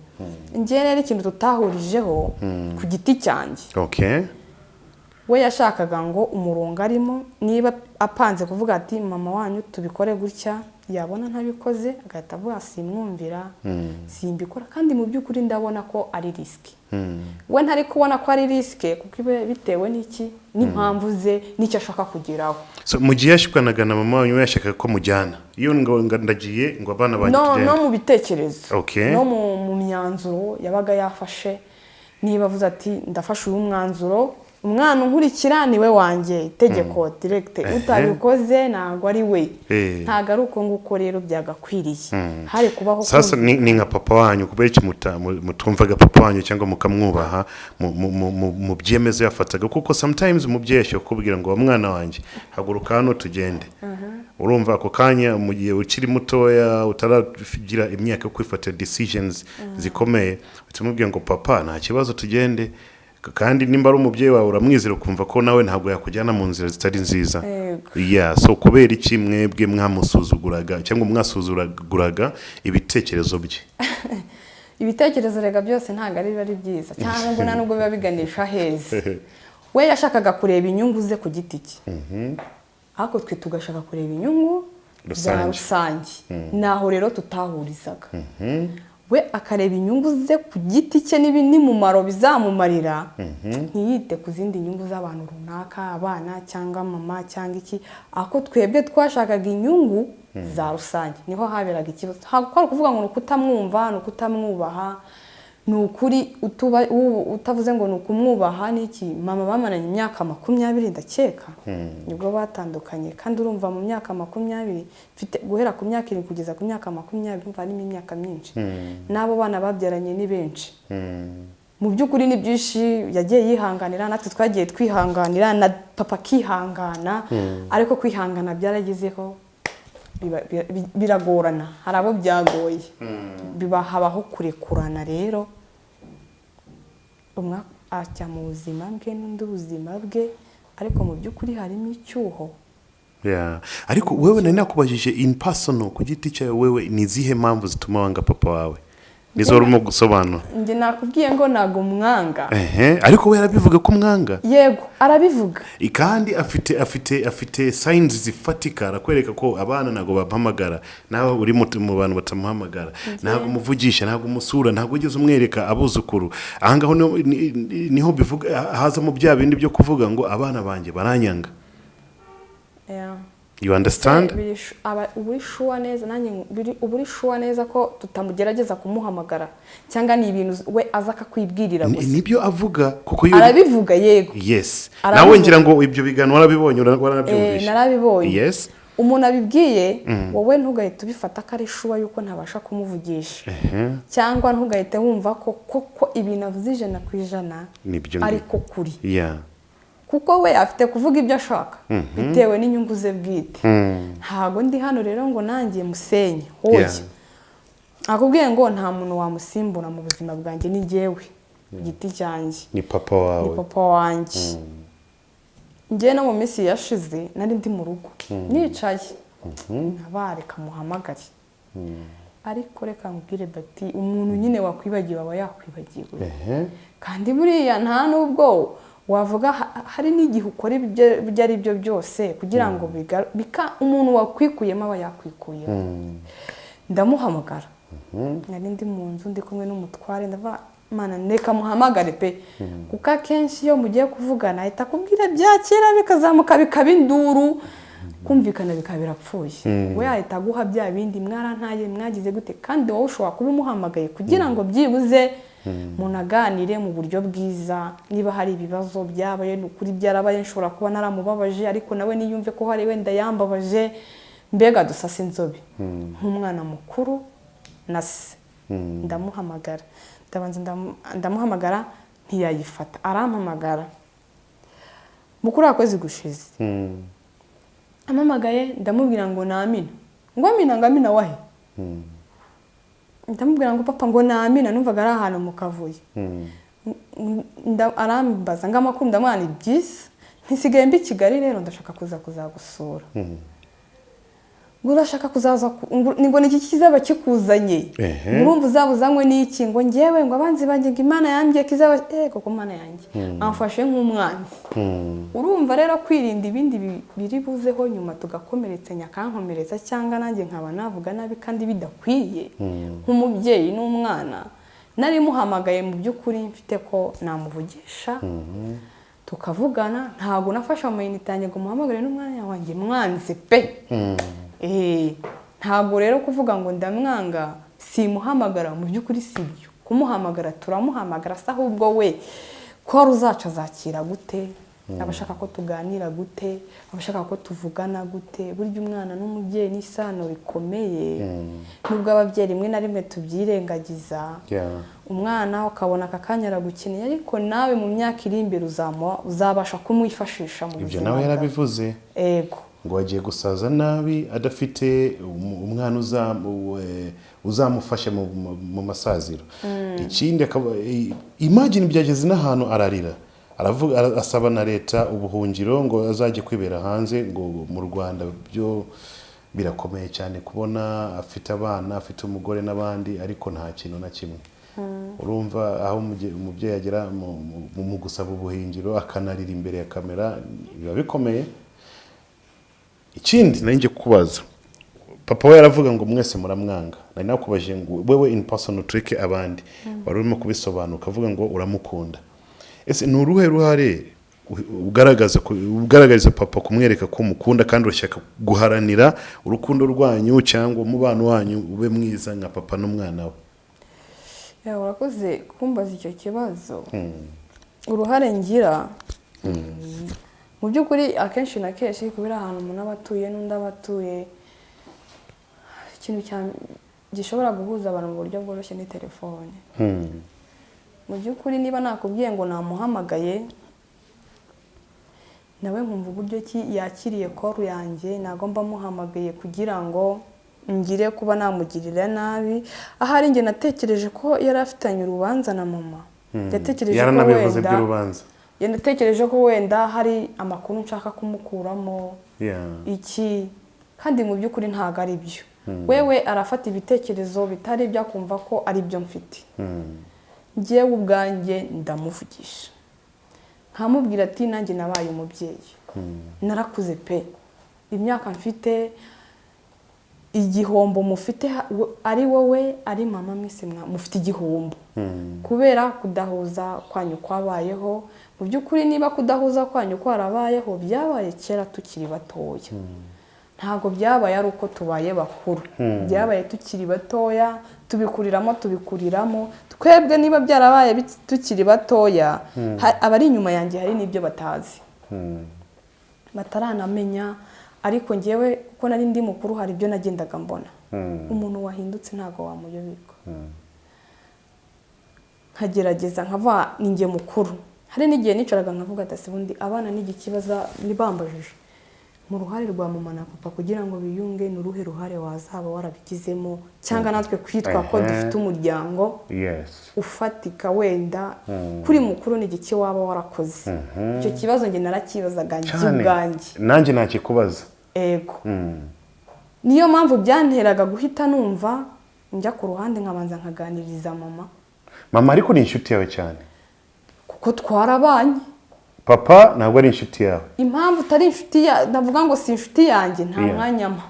Njye rero ikintu tutahurijeho ku giti cyanjye, we yashakaga ngo umurongo arimo, niba apanze kuvuga ati mama wanyu tubikore gutya, yabona ntabikoze agahita avuga simwumvira, simbikora. Kandi mu by'ukuri ndabona ko ari risk. We ntari kubona ko ari risk kuko ibe bitewe n'iki, n'impamvu ze, n'icyo ashaka kugeraho. So, mu gihe yashikanaga na mama wanyu, we yashakaga ko mujyana, iyo ngo ndagiye ngo abana banjye No, tugende. no mu bitekerezo, no mu myanzuro yabaga yafashe. Niba avuze ati ndafashe uyu mwanzuro, umwana unkurikira niwe wanjye, itegeko direct, utabikoze ntabwo ari we. Ntabwo ari uko nguko rero byagakwiriye, hari kubaho Sasa kumva. ni nka papa wanyu, kubera iki mutumvaga papa wanyu cyangwa mukamwubaha mu byemezo yafataga? Kuko sometimes umubyeyi ashobora kukubwira ngo wa mwana wanjye, haguruka hano tugende. Urumva ako kanya, mu gihe ukiri mutoya, utaragira imyaka yo kwifatira decisions zikomeye, uhita umubwira ngo papa nta kibazo tugende. Kandi nimba ari umubyeyi wawe uramwizera, ukumva ko nawe ntabwo yakujyana mu nzira zitari nziza. Yeah, so kubera iki mwebwe mwamusuzuguraga cyangwa mwasuzuguraga ibitekerezo bye? Ibitekerezo rega byose ntabwo ari biba ari byiza, cyangwa ngo nta nubwo biba biganisha heza. We yashakaga kureba inyungu ze ku giti cye, ariko twe tugashaka kureba inyungu za Rusange. Rusange. Naho rero tutahurizaga, we akareba inyungu ze ku giti cye n'umumaro bizamumarira, ntiyite ku zindi nyungu z'abantu runaka, abana cyangwa mama cyangwa iki. Ako twebwe twashakaga inyungu za rusange, niho haberaga ikibazo. Ntabwo kwari ukuvuga ngo ni ukutamwumva, ni ukutamwubaha. Ni ukuri utavuze ngo ni ukumwubaha n'iki. Mama bamaranye imyaka 20, ndakeka nibwo batandukanye. Kandi urumva mu myaka 20, mfite guhera ku myaka 7 kugeza ku myaka 20, urumva harimo imyaka myinshi, n'abo bana babyaranye ni benshi. Mu by'ukuri ni byinshi yagiye yihanganira, natwe twagiye twihanganira, na papa akihangana, ariko kwihangana byaragezeho biragorana. Hari abo byagoye, biba habaho kurekurana. Rero umwe ajya mu buzima bwe n'undi ubuzima bwe, ariko mu by'ukuri harimo icyuho. Yeah. Ariko wewe nari nakubajije in personal, ku giti cyawe, wewe ni izihe mpamvu zituma wanga papa wawe? Nizo urimo gusobanura. Njye nakubwiye ngo ntabwo mwanga. Ehe, ariko we arabivuga ko mwanga. Yego, arabivuga. Kandi afite signs zifatika, arakwereka ko abana ntabwo bamuhamagara, nawe uri mu bantu batamuhamagara, ntabwo umuvugisha, ntabwo umusura, ntabwo ugeze umwereka abuzukuru. Ahangaho niho bivuga hazamo bya bindi byo kuvuga ngo abana banjye baranyanga. You understand? Uba uri sure neza, nanjye uba uri sure neza ko tutamugerageza kumuhamagara, cyangwa ni ibintu we aza akakwibwirira gusa? Nibyo avuga kuko iyo Arabivuga, yego. Yes. Arabivuga. Nawe ngira ngo ibyo biganiro warabibonye, waranabyumvise. Narabibonye. Umuntu abibwiye wowe, ntugahite ubifata ko ari sure yuko ntabasha kumuvugisha, cyangwa ntugahite wumva ko koko ibintu avuze 100% Nibyo ngibyo. ariko kuri, kuko we afite kuvuga ibyo ashaka bitewe n'inyungu ze bwite. Ntabwo ndi hano rero ngo nanjye musenye hoya. Akubwiye ngo nta muntu wamusimbura mu buzima bwanjye, ni njyewe ku giti cyanjye. Ni papa Ni wawe. papa wanjye. Njyewe no mu minsi yashize nari ndi mu rugo nicaye, nkabareka muhamagare. Ariko reka nkubwire bati umuntu nyine wakwibagiwe aba yakwibagiwe. Kandi buriya nta nubwo wavuga hari n'igihe ukora ibyo ibyo ari byo byose kugira ngo umuntu wakwikuyemo aba yakwikuyemo. Ndamuhamagara, nari ndi mu nzu ndi kumwe n'umutware, ndavuga: "Mana, reka muhamagare pe." Kuko akenshi iyo mugiye kuvugana ahita akubwira bya kera, bikazamuka bikaba induru, kumvikana bikaba birapfuye. We ahita aguha bya bindi: "Mwarantaye, mwagize gute?" Kandi wowe ushobora kuba umuhamagaye kugira ngo byibuze munaganire mu buryo bwiza, niba hari ibibazo byabaye. Ni ukuri byarabaye, nshobora kuba naramubabaje, ariko nawe niyumve ko hari wenda yambabaje, mbega dusase inzobe nk'umwana mukuru na se. Ndamuhamagara, ndabanza ndamuhamagara ntiyayifata. Arampamagara mukuru kwezi gushize, ampamagaye ndamubwira ngo namina, ngo amina, ngo amina wahe? Ndamubwira ngo papa, ngo namina. Numvaga ari ahantu mu kavuyo. Arambaza ngo amakuru, ndamwana ni byiza, ntisigaye mbi Kigali, rero ndashaka kuza kuzagusura. Ngo urashaka kuzaza ngo ni iki kizaba kikuzanye? Ngo urumva uzaba uzanywe n'iki? Ngo ngewe, ngo abanzi banjye, ngo Imana yambwiye ko izaba, yego ko Imana yanjye amfashe nk'umwanzi. Urumva rero kwirinda ibindi biri buzeho nyuma, tugakomeretsanya, akankomeretsa cyangwa nanjye nkaba navuga nabi kandi bidakwiye nk'umubyeyi n'umwana. Nari muhamagaye mu by'ukuri mfite ko namuvugisha tukavugana. Ntabwo nafashe amayinite yanjye ngo muhamagare n'umwanya wanjye mwanze pe. Ntabwo rero kuvuga ngo ndamwanga simuhamagara, mu by'ukuri si byo. Kumuhamagara turamuhamagara se, ahubwo we ko uzaca azakira gute? Abashaka ko tuganira gute? Abashaka ko tuvugana gute? Burya umwana n'umubyeyi ni isano rikomeye, nubwo ababyeyi rimwe na rimwe tubyirengagiza. Umwana ukabona aka kanya aragukeneye, ariko nawe mu myaka iri imbere uzabasha kumwifashisha mu Ibyo buzima nawe bwawe. yarabivuze. Ego. Ngo agiye gusaza nabi adafite umwana uzamufasha mu masaziro. Ikindi akaba imagine byageze n'ahantu ararira, aravuga, asaba na leta ubuhungiro ngo azajye kwibera hanze, ngo mu Rwanda byo birakomeye cyane kubona afite abana, afite umugore n'abandi, ariko nta kintu na kimwe. Urumva aho umubyeyi agera mu gusaba ubuhungiro, akanarira imbere ya kamera, biba bikomeye. Ikindi nari ngiye kukubaza Papa we yaravuga ngo mwese muramwanga. Nari nakubajije ngo wewe in person utureke abandi, wari urimo kubisobanura ukavuga ngo uramukunda. Ese ni uruhe ruhare ugaragariza papa kumwereka ko umukunda kandi urashaka guharanira urukundo rwanyu cyangwa umubano wanyu ube mwiza nka papa n'umwana we? Yawe, urakoze kumbaza icyo kibazo. Uruhare ngira mu by'ukuri, akenshi na kenshi, kubera ahantu umuntu aba atuye n'undi aba atuye, ikintu gishobora guhuza abantu mu buryo bworoshye ni telefone. Mu by'ukuri, niba nakubwiye ngo namuhamagaye, nawe nkumva uburyo ki yakiriye call yanjye, ntabwo mba muhamagaye kugira ngo ngire kuba namugirira nabi. Ahari njye natekereje ko yari afitanye urubanza na mama, yatekereje ko Yaranabivuze wenda by'urubanza. Yanatekereje ko wenda hari amakuru nshaka kumukuramo iki, kandi mu by'ukuri ntabwo ari byo. Wewe arafata ibitekerezo bitari ibyo, akumva ko ari byo mfite. Njyewe ubwanjye ndamuvugisha, nkamubwira ati: "Nanjye nabaye umubyeyi, narakuze pe, imyaka mfite, igihombo mufite ari wowe, ari mama, mwese mufite igihombo kubera kudahuza kwanyu kwabayeho. Mu by'ukuri, niba kudahuza kwanyu kwarabayeho, byabaye kera tukiri batoya, ntabwo byabaye ari uko tubaye bakuru. Byabaye tukiri batoya, tubikuriramo, tubikuriramo twebwe. Niba byarabaye tukiri batoya, abari inyuma yanjye hari n'ibyo batazi, bataranamenya. Ariko ngewe kuko nari ndi mukuru, hari ibyo nagendaga mbona. Umuntu wahindutse ntabwo wamuyoberwa." Nkagerageza nkavuga ni njye mukuru. Hari n'igihe nicaraga nkavuga ati: "Ese ubundi abana n'igikibaza ntibambajije mu ruhare rwa mama na papa kugira ngo biyunge, ni uruhe ruhare wazaba warabigizemo, cyangwa natwe kwitwa ko dufite umuryango ufatika, wenda kuri mukuru ni igiki waba warakoze?" Icyo kibazo njye narakibazaga njye Cyane. ubwanjye. Nanjye nakikubaza. Ego, niyo mpamvu byanteraga guhita numva njya ku ruhande, nkabanza nkaganiriza mama. Mama ariko ni inshuti yawe cyane. Kuko twarabanye. Papa ntabwo ari inshuti yawe. Impamvu utari inshuti ya, ndavuga ngo si inshuti yanjye, nta mwanya mpa,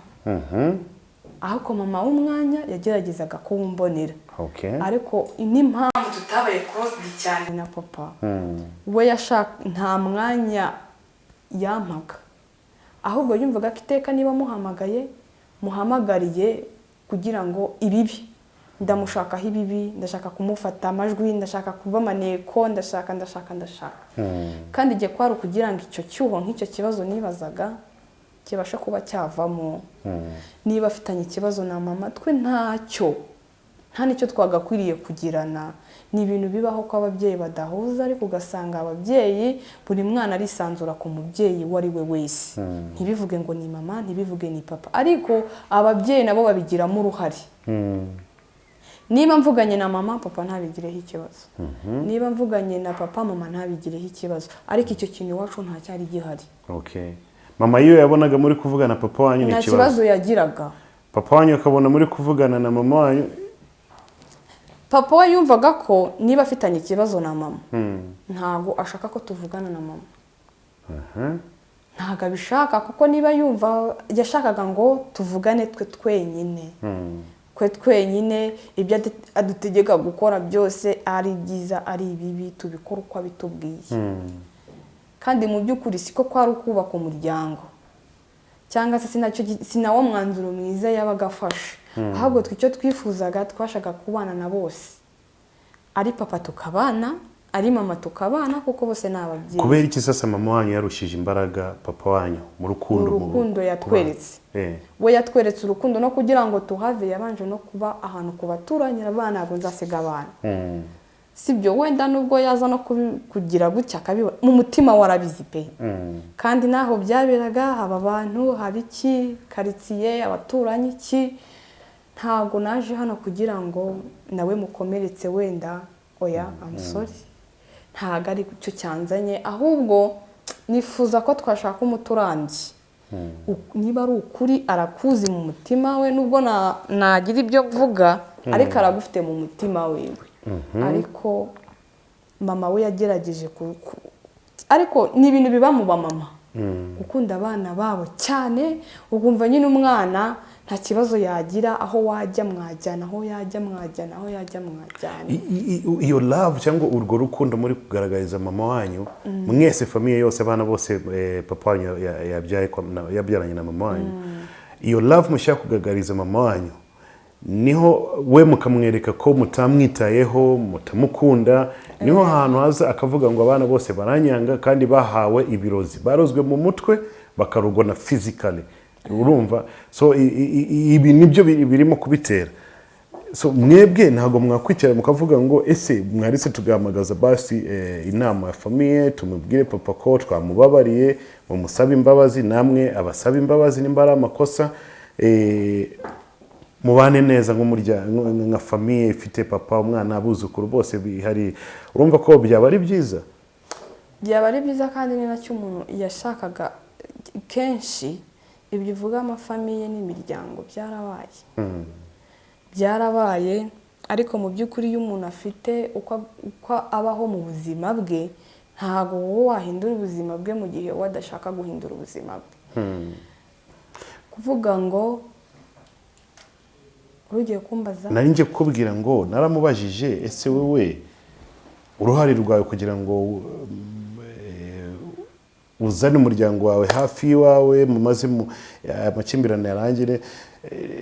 ariko mama w'umwanya yageragezaga kuwumbonera. Ariko n'impamvu tutabaye close cyane na papa, we yashaka nta mwanya yampaga, ahubwo yumvaga ko iteka niba muhamagaye, muhamagariye kugira ngo ibibi, ndamushakaho ibibi, ndashaka kumufata amajwi, ndashaka kuba maneko, ndashaka, ndashaka, ndashaka. Kandi igihe kwari ukugira ngo icyo cyuho nk'icyo kibazo nibazaga kibashe kuba cyavamo. Niba afitanye ikibazo na mama, twe ntacyo, nta n'icyo twagakwiriye kugirana. Ni ibintu bibaho ko ababyeyi badahuza, ariko ugasanga ababyeyi, buri mwana arisanzura ku mubyeyi uwo ari we wese, ntibivuge ngo ni mama, ntibivuge ni papa. Ariko ababyeyi nabo babigiramo uruhare. Niba mvuganye na mama, papa ntabigireho ikibazo. Niba mvuganye na papa, mama ntabigireho ikibazo. Ariko icyo kintu iwacu nta cyari gihari. Okay. Mama iyo yabonaga muri kuvugana papa wanyu ni Nta ikibazo? kibazo yagiraga. Papa wanyu akabona muri kuvugana na mama wanyu? Papa we yumvaga ko niba afitanye ikibazo na mama, ntabwo ashaka ko tuvugana na mama, ntabwo abishaka, kuko niba yumva yashakaga ngo tuvugane twe twenyine, twe twenyine, ibyo adutegeka gukora byose, ari byiza ari ibibi, tubikora uko abitubwiye. Kandi mu by'ukuri siko kwari ukubaka umuryango, cyangwa se si nawo mwanzuro mwiza yabaga afashe. Ahubwo twe icyo twifuzaga, twashaka kubana na bose, ari papa tukabana, ari mama tukabana, kuko bose ni ababyeyi. Kubera iki sasa mama wanyu yarushije imbaraga papa wanyu mu rukundo? Mu rukundo yatweretse. We yatweretse urukundo, no kugira ngo tuhave yabanje no kuba ahantu ku baturanyi, aravuga: "Ntabwo nzasiga abana." Sibyo, wenda nubwo yaza no kugira gutya akabibona, mu mutima warabizi pe. Kandi naho byaberaga, haba abantu, haba iki, karitsiye, abaturanyi, iki, ntabwo naje hano kugira ngo nawe mukomeretse wenda, oya, I'm sorry, ntabwo ari cyo cyanzanye. Ahubwo nifuza ko twashaka umuti urambye. Niba ari ukuri arakuzi mu mutima we, nubwo nagira ibyo mvuga, ariko aragufite mu mutima wiwe. Ariko mama we yagerageje ariko ni ibintu biba mu bamama, gukunda abana babo cyane, ukumva nyine umwana Nta kibazo yagira, aho wajya mwajyana, aho yajya mwajyana, aho yajya mwajyana. Iyo love cyangwa urwo rukundo muri kugaragariza mama wanyu mwese, famille yose, abana bose, papa wanyu yabyaye yabyaranye na mama wanyu, iyo love mushaka kugaragariza mama wanyu, niho we mukamwereka ko mutamwitayeho, mutamukunda, niho hantu haza akavuga ngo abana bose baranyanga. Kandi bahawe ibirozi, barozwe mu mutwe, bakarogwa na physically, urumva? So ibi nibyo birimo kubitera. So mwebwe ntabwo mwakwicara mukavuga ngo ese mwaretse tugahamagaza basi inama ya famille, tumubwire papa ko twamubabariye, mumusabe imbabazi, namwe abasabe imbabazi nimba ari amakosa, mubane neza nk'umuryango, nka famille ifite papa, umwana, abuzukuru bose bihari? Urumva ko byaba ari byiza? Byaba ari byiza, kandi ni nacyo umuntu yashakaga kenshi. Ibyo uvuga, amafamille n'imiryango, byarabaye, byarabaye. Ariko mu by'ukuri iyo umuntu afite uko abaho mu buzima bwe, ntabwo wowe wahindura ubuzima bwe mu gihe we adashaka guhindura ubuzima bwe. Kuvuga ngo ugiye kumbaza? Nari ngiye kukubwira ngo naramubajije: ese wowe uruhare rwawe kugira ngo uzane umuryango wawe hafi y'iwawe, mumaze amakimbirane yarangire,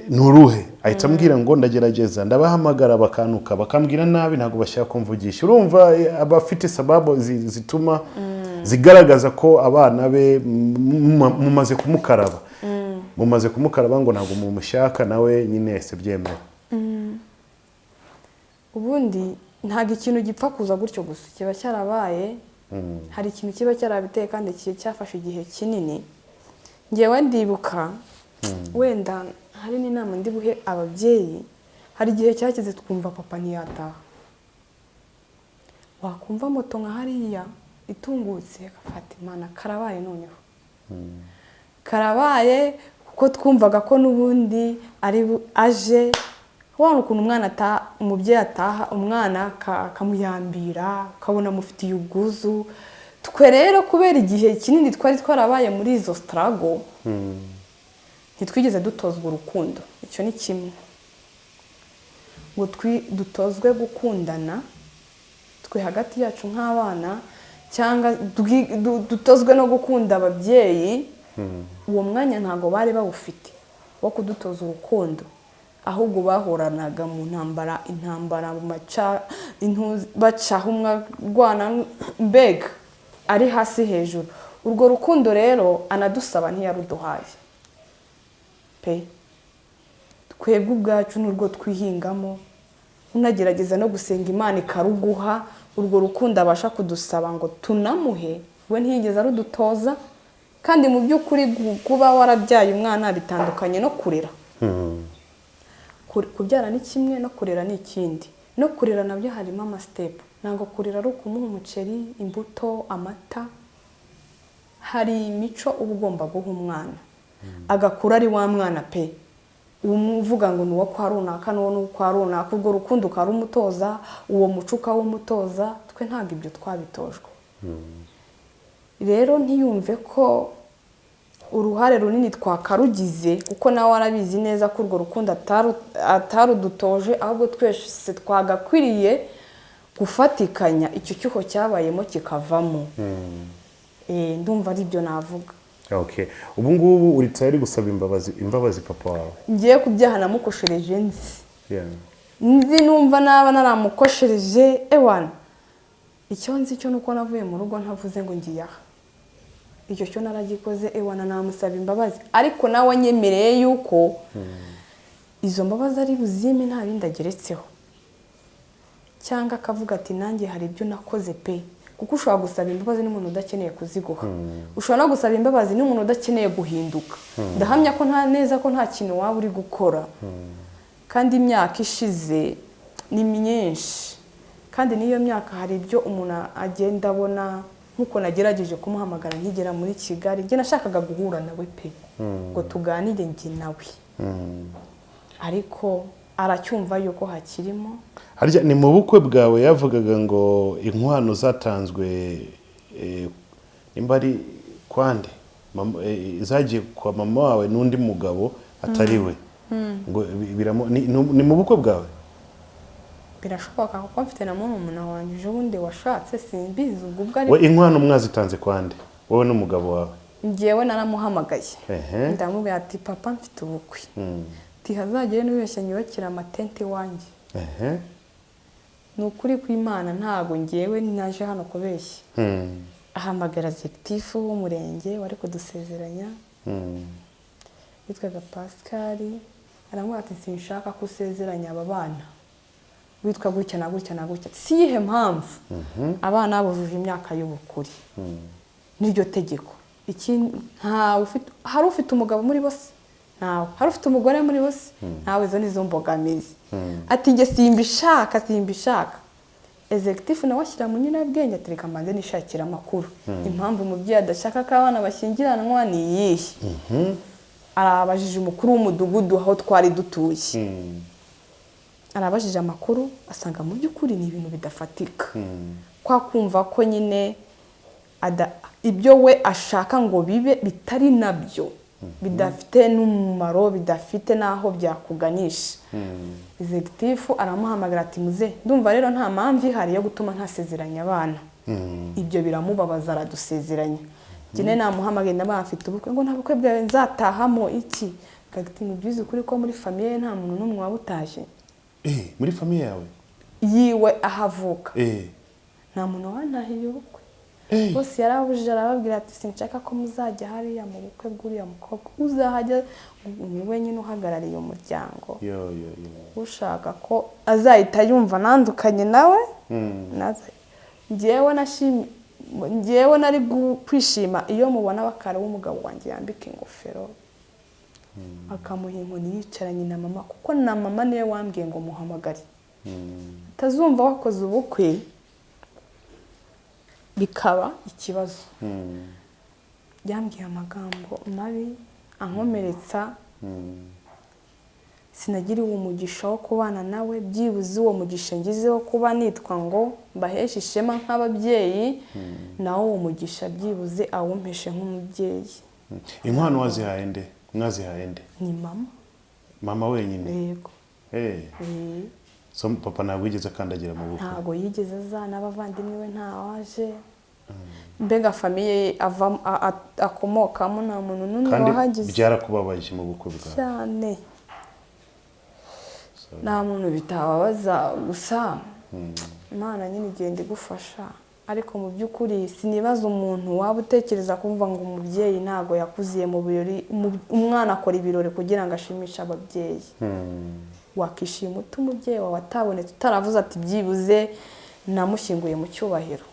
ni uruhe? Ahita ambwira ngo ndagerageza, ndabahamagara bakantuka, bakambwira nabi, ntabwo bashaka kumvugisha. Urumva, aba afite sababu zituma zigaragaza ko abana be mumaze kumukaraba, mumaze kumukaraba, ngo ntabwo mumushaka. Nawe nyine yahise byemera. Ubundi ntabwo ikintu gipfa kuza gutyo gusa, kiba cyarabaye. Hari ikintu kiba cyarabiteye kandi cyafashe igihe kinini. Ngewe ndibuka, wenda hari n'inama ndi buhe ababyeyi, hari igihe cyageze twumva papa ntiyataha. Wakumva moto nka hariya itungutse, agafata Imana, karabaye noneho, karabaye, kuko twumvaga ko n'ubundi ari aje. Wabona ukuntu umwana ataha, umubyeyi ataha, umwana akamuyambira, ukabona amufitiye ubwuzu. Twe rero kubera igihe kinini twari twarabaye muri izo struggle, ntitwigeze dutozwa urukundo. Icyo ni kimwe. Ngo dutozwe gukundana twe hagati yacu nk'abana, cyangwa dutozwe no gukunda ababyeyi. Uwo mwanya ntabwo bari bawufite wo kudutoza urukundo, ahubwo bahoranaga mu ntambara, intambara mu maca bacaho umwe arwana, mbega ari hasi hejuru. Urwo rukundo rero anadusaba ntiyaruduhaye pe. Twebwe ubwacu n'urwo twihingamo, unagerageza no gusenga Imana ikaruguha. Urwo rukundo abasha kudusaba ngo tunamuhe, we ntiyigeze arudutoza. Kandi mu by'ukuri kuba warabyaye umwana bitandukanye no kurera. Kubyara ni kimwe, no kurera ni ikindi. No kurera nabyo harimo amasteps. Ntabwo kurera ari ukumuha umuceri, imbuto, amata. Hari imico uba ugomba guha umwana, agakura ari wa mwana pe, umuvuga ngo ni uwo kwa runaka, n'uwo ni uwo kwa runaka. Urwo rukundo ukarumutoza, uwo muco ukawumutoza. Twe ntabwo ibyo twabitojwe. Rero ntiyumve ko uruhare runini twakarugize, kuko nawe arabizi neza ko urwo rukundo atarudutoje, ahubwo twese twagakwiriye gufatikanya icyo cyuho cyabayemo kikavamo. Ndumva ari byo navuga. Okay, ubu ngubu uri tayari gusaba imbabazi papa wawe? Ngiye ku byaha namukoshereje nzi, nzi numva naba naramukoshereje, ewana, icyo nzi cyo nuko navuye mu rugo ntavuze ngo ngiye aha. Icyo cyo naragikoze. Ewana, namusaba imbabazi, ariko nawe anyemereye yuko izo mbabazi ari buzime nta bindi ageretseho, cyangwa akavuga ati nanjye hari ibyo nakoze pe. Kuko ushobora gusaba imbabazi n'umuntu udakeneye kuziguha, ushobora no gusaba imbabazi n'umuntu udakeneye guhinduka. Ndahamya ko nta neza ko nta kintu waba uri gukora, kandi imyaka ishize ni myinshi, kandi n'iyo myaka hari ibyo umuntu agenda abona. Nk'uko nagerageje kumuhamagara nkigera muri Kigali, njye nashakaga guhura nawe pe, ngo tuganire njye nawe, ariko aracyumva yuko hakirimo. Harya ni mu bukwe bwawe yavugaga ngo inkwano zatanzwe, nimba ari kwande, zagiye kwa mama wawe n'undi mugabo atari we? Ngo ni mu bukwe bwawe? Birashoboka, kuko mfite na murumuna wanjye ejo bundi washatse, simbizi ubwo ari. We, inkwano mwazitanze kwande, wowe n'umugabo wawe? Njyewe naramuhamagaye, ndamubwira ati: "Papa, mfite ubukwe, ntihazagire n'ubeshya nyubakira amatente iwanjye." Ni ukuri kw'Imana, ntago ngewe naje hano kubeshya. Ahamagara exécutif w'umurenge wari kudusezeranya, witwaga Pascal, aramubwira ati: "Sinshaka ko usezeranya aba bana witwa gutya na gutya na gutya." Si iyihe mpamvu? Abana bujuje imyaka y'ubukure, n'iryo tegeko. Ikindi, ntawe ufite, hari ufite umugabo muri bose? Ntawe. Hari ufite umugore muri bose? Ntawe. Izo ni zo mbogamizi. Ati: "Njye simbishaka, simbishaka." Exécutif nawe ashyira mu nyurabwenge, ati: "Reka mbanze nishakira amakuru, impamvu umubyeyi adashaka ko abana bashyingiranwa ni iyihe?" Arabajije umukuru w'umudugudu aho twari dutuye, arabajije amakuru, asanga mu by'ukuri ni ibintu bidafatika, kwa kumva ko nyine ibyo we ashaka ngo bibe bitari nabyo, bidafite n'umumaro, bidafite n'aho byakuganisha. Exécutif aramuhamagara ati: "Muze, ndumva rero nta mpamvu ihari yo gutuma ntasezeranya abana." Ibyo biramubabaza, aradusezeranya. Njye namuhamagaye, ndabona afite ubukwe, ngo: "Nta bukwe bwawe nzatahamo." Iki ati: "Ni byiza ukuri ko muri famille nta muntu n'umwe waba utashye." Muri famille yawe? Yiwe, ahavuka. Nta muntu wantahiye ubukwe. Bose yarababujije, arababwira ati: "Sinshaka ko muzajya hariya mu bukwe bw'uriya mukobwa, uzahajya ni wenyine uhagarariye umuryango." Yo yo yo! Ushaka ko azahita yumva nandukanye nawe. Njyewe nari kwishima iyo mubona bakara w'umugabo wanjye yambika ingofero, akamuha inkoni, yicaranye na mama, kuko na mama niwe wambwiye ngo muhamagare, atazumva wakoze ubukwe bikaba ikibazo. Yambwiye amagambo mabi ankomeretsa. Sinagiriwe umugisha wo kubana nawe. Byibuze uwo mugisha ngize wo kuba nitwa ngo mbaheshe ishema nk'ababyeyi, nawo uwo mugisha byibuze awumpeshe nk'umubyeyi. Inkwano wazihaye nde? Mwazihaye nde? Ni mama. Mama wenyine? Yego. So papa ntabwo yigeze akandagira mu bukwe? Ntabwo yigeze aza, n'abavandimwe we ntawaje. Mbega famille ye akomokamo nta muntu n'umwe Kandi wahageze. byarakubabaje mu bukwe bwawe? Cyane, nta muntu bitababaza. Gusa Imana nyine igenda igufasha, ariko mu by'ukuri sinibaza umuntu waba utekereza kumva ngo umubyeyi ntabwo yakuziye mu birori. Umwana akora ibirori kugira ngo ashimishe ababyeyi. Wakishima ute umubyeyi wawe atabonetse, utaravuze ati: "Byibuze namushyinguye mu cyubahiro"?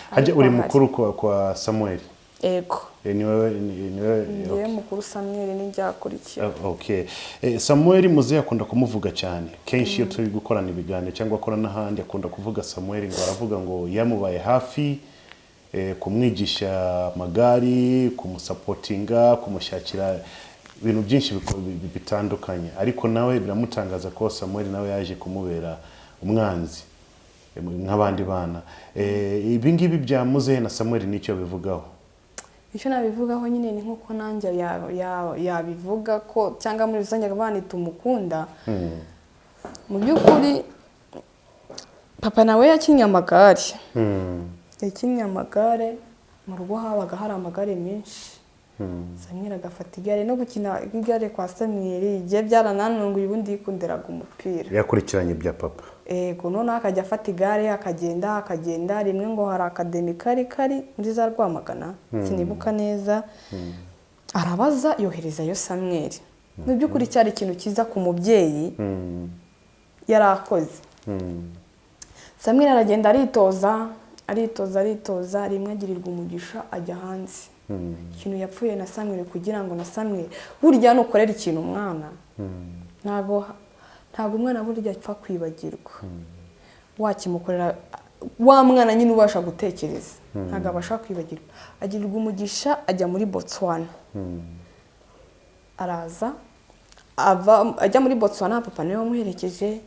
Hajya uri Ariko mukuru kwa Samuel? Ego. Ni wowe ni wowe? Ngewe mukuru, Samuel n'ibyakurikira. Okay. Samuel muzehe akunda kumuvuga cyane. Kenshi iyo turi gukorana ibiganiro cyangwa akora n'ahandi, akunda kuvuga Samuel, ngo aravuga ngo yamubaye hafi, kumwigisha amagare, kumusupportinga, kumushakira ibintu byinshi bitandukanye, ariko nawe biramutangaza ko Samuel nawe yaje kumubera umwanzi, nk'abandi bana. Ibi ngibi bya muzehe na Samuel nicyo bivugaho? Icyo nabivugaho nyine ni nk'uko nanjye yabivuga ko cyangwa muri rusange abana tumukunda. Mu by'ukuri papa nawe yakinnye amagare, yakinnye amagare. Mu rugo habaga hari amagare menshi. Samweli agafata igare no gukina igare kwa Samweli igihe byarananunguye. Ubundi yikundiraga umupira. Yakurikiranye ibya papa. Ego, noneho akajya afata igare akagenda, akagenda. Rimwe ngo hari academy kari muri za Rwamagana, sinibuka neza, arabaza, yoherezayo Samweli. Mu by'ukuri cyari ikintu cyiza ku mubyeyi yari akoze. Samweli aragenda, aritoza, aritoza, aritoza. Rimwe agirirwa umugisha ajya hanze. Ikintu yapfuye na Samweli, kugira ngo na Samweli, burya nukorera ikintu umwana, ntabwo umwana burya apfa kwibagirwa. Wakimukorera wa mwana nyine ubasha gutekereza, ntabwo abasha kwibagirwa. Agirirwa umugisha ajya muri Botswana, araza, ava ajya muri Botswana, papa niwe wamuherekeje.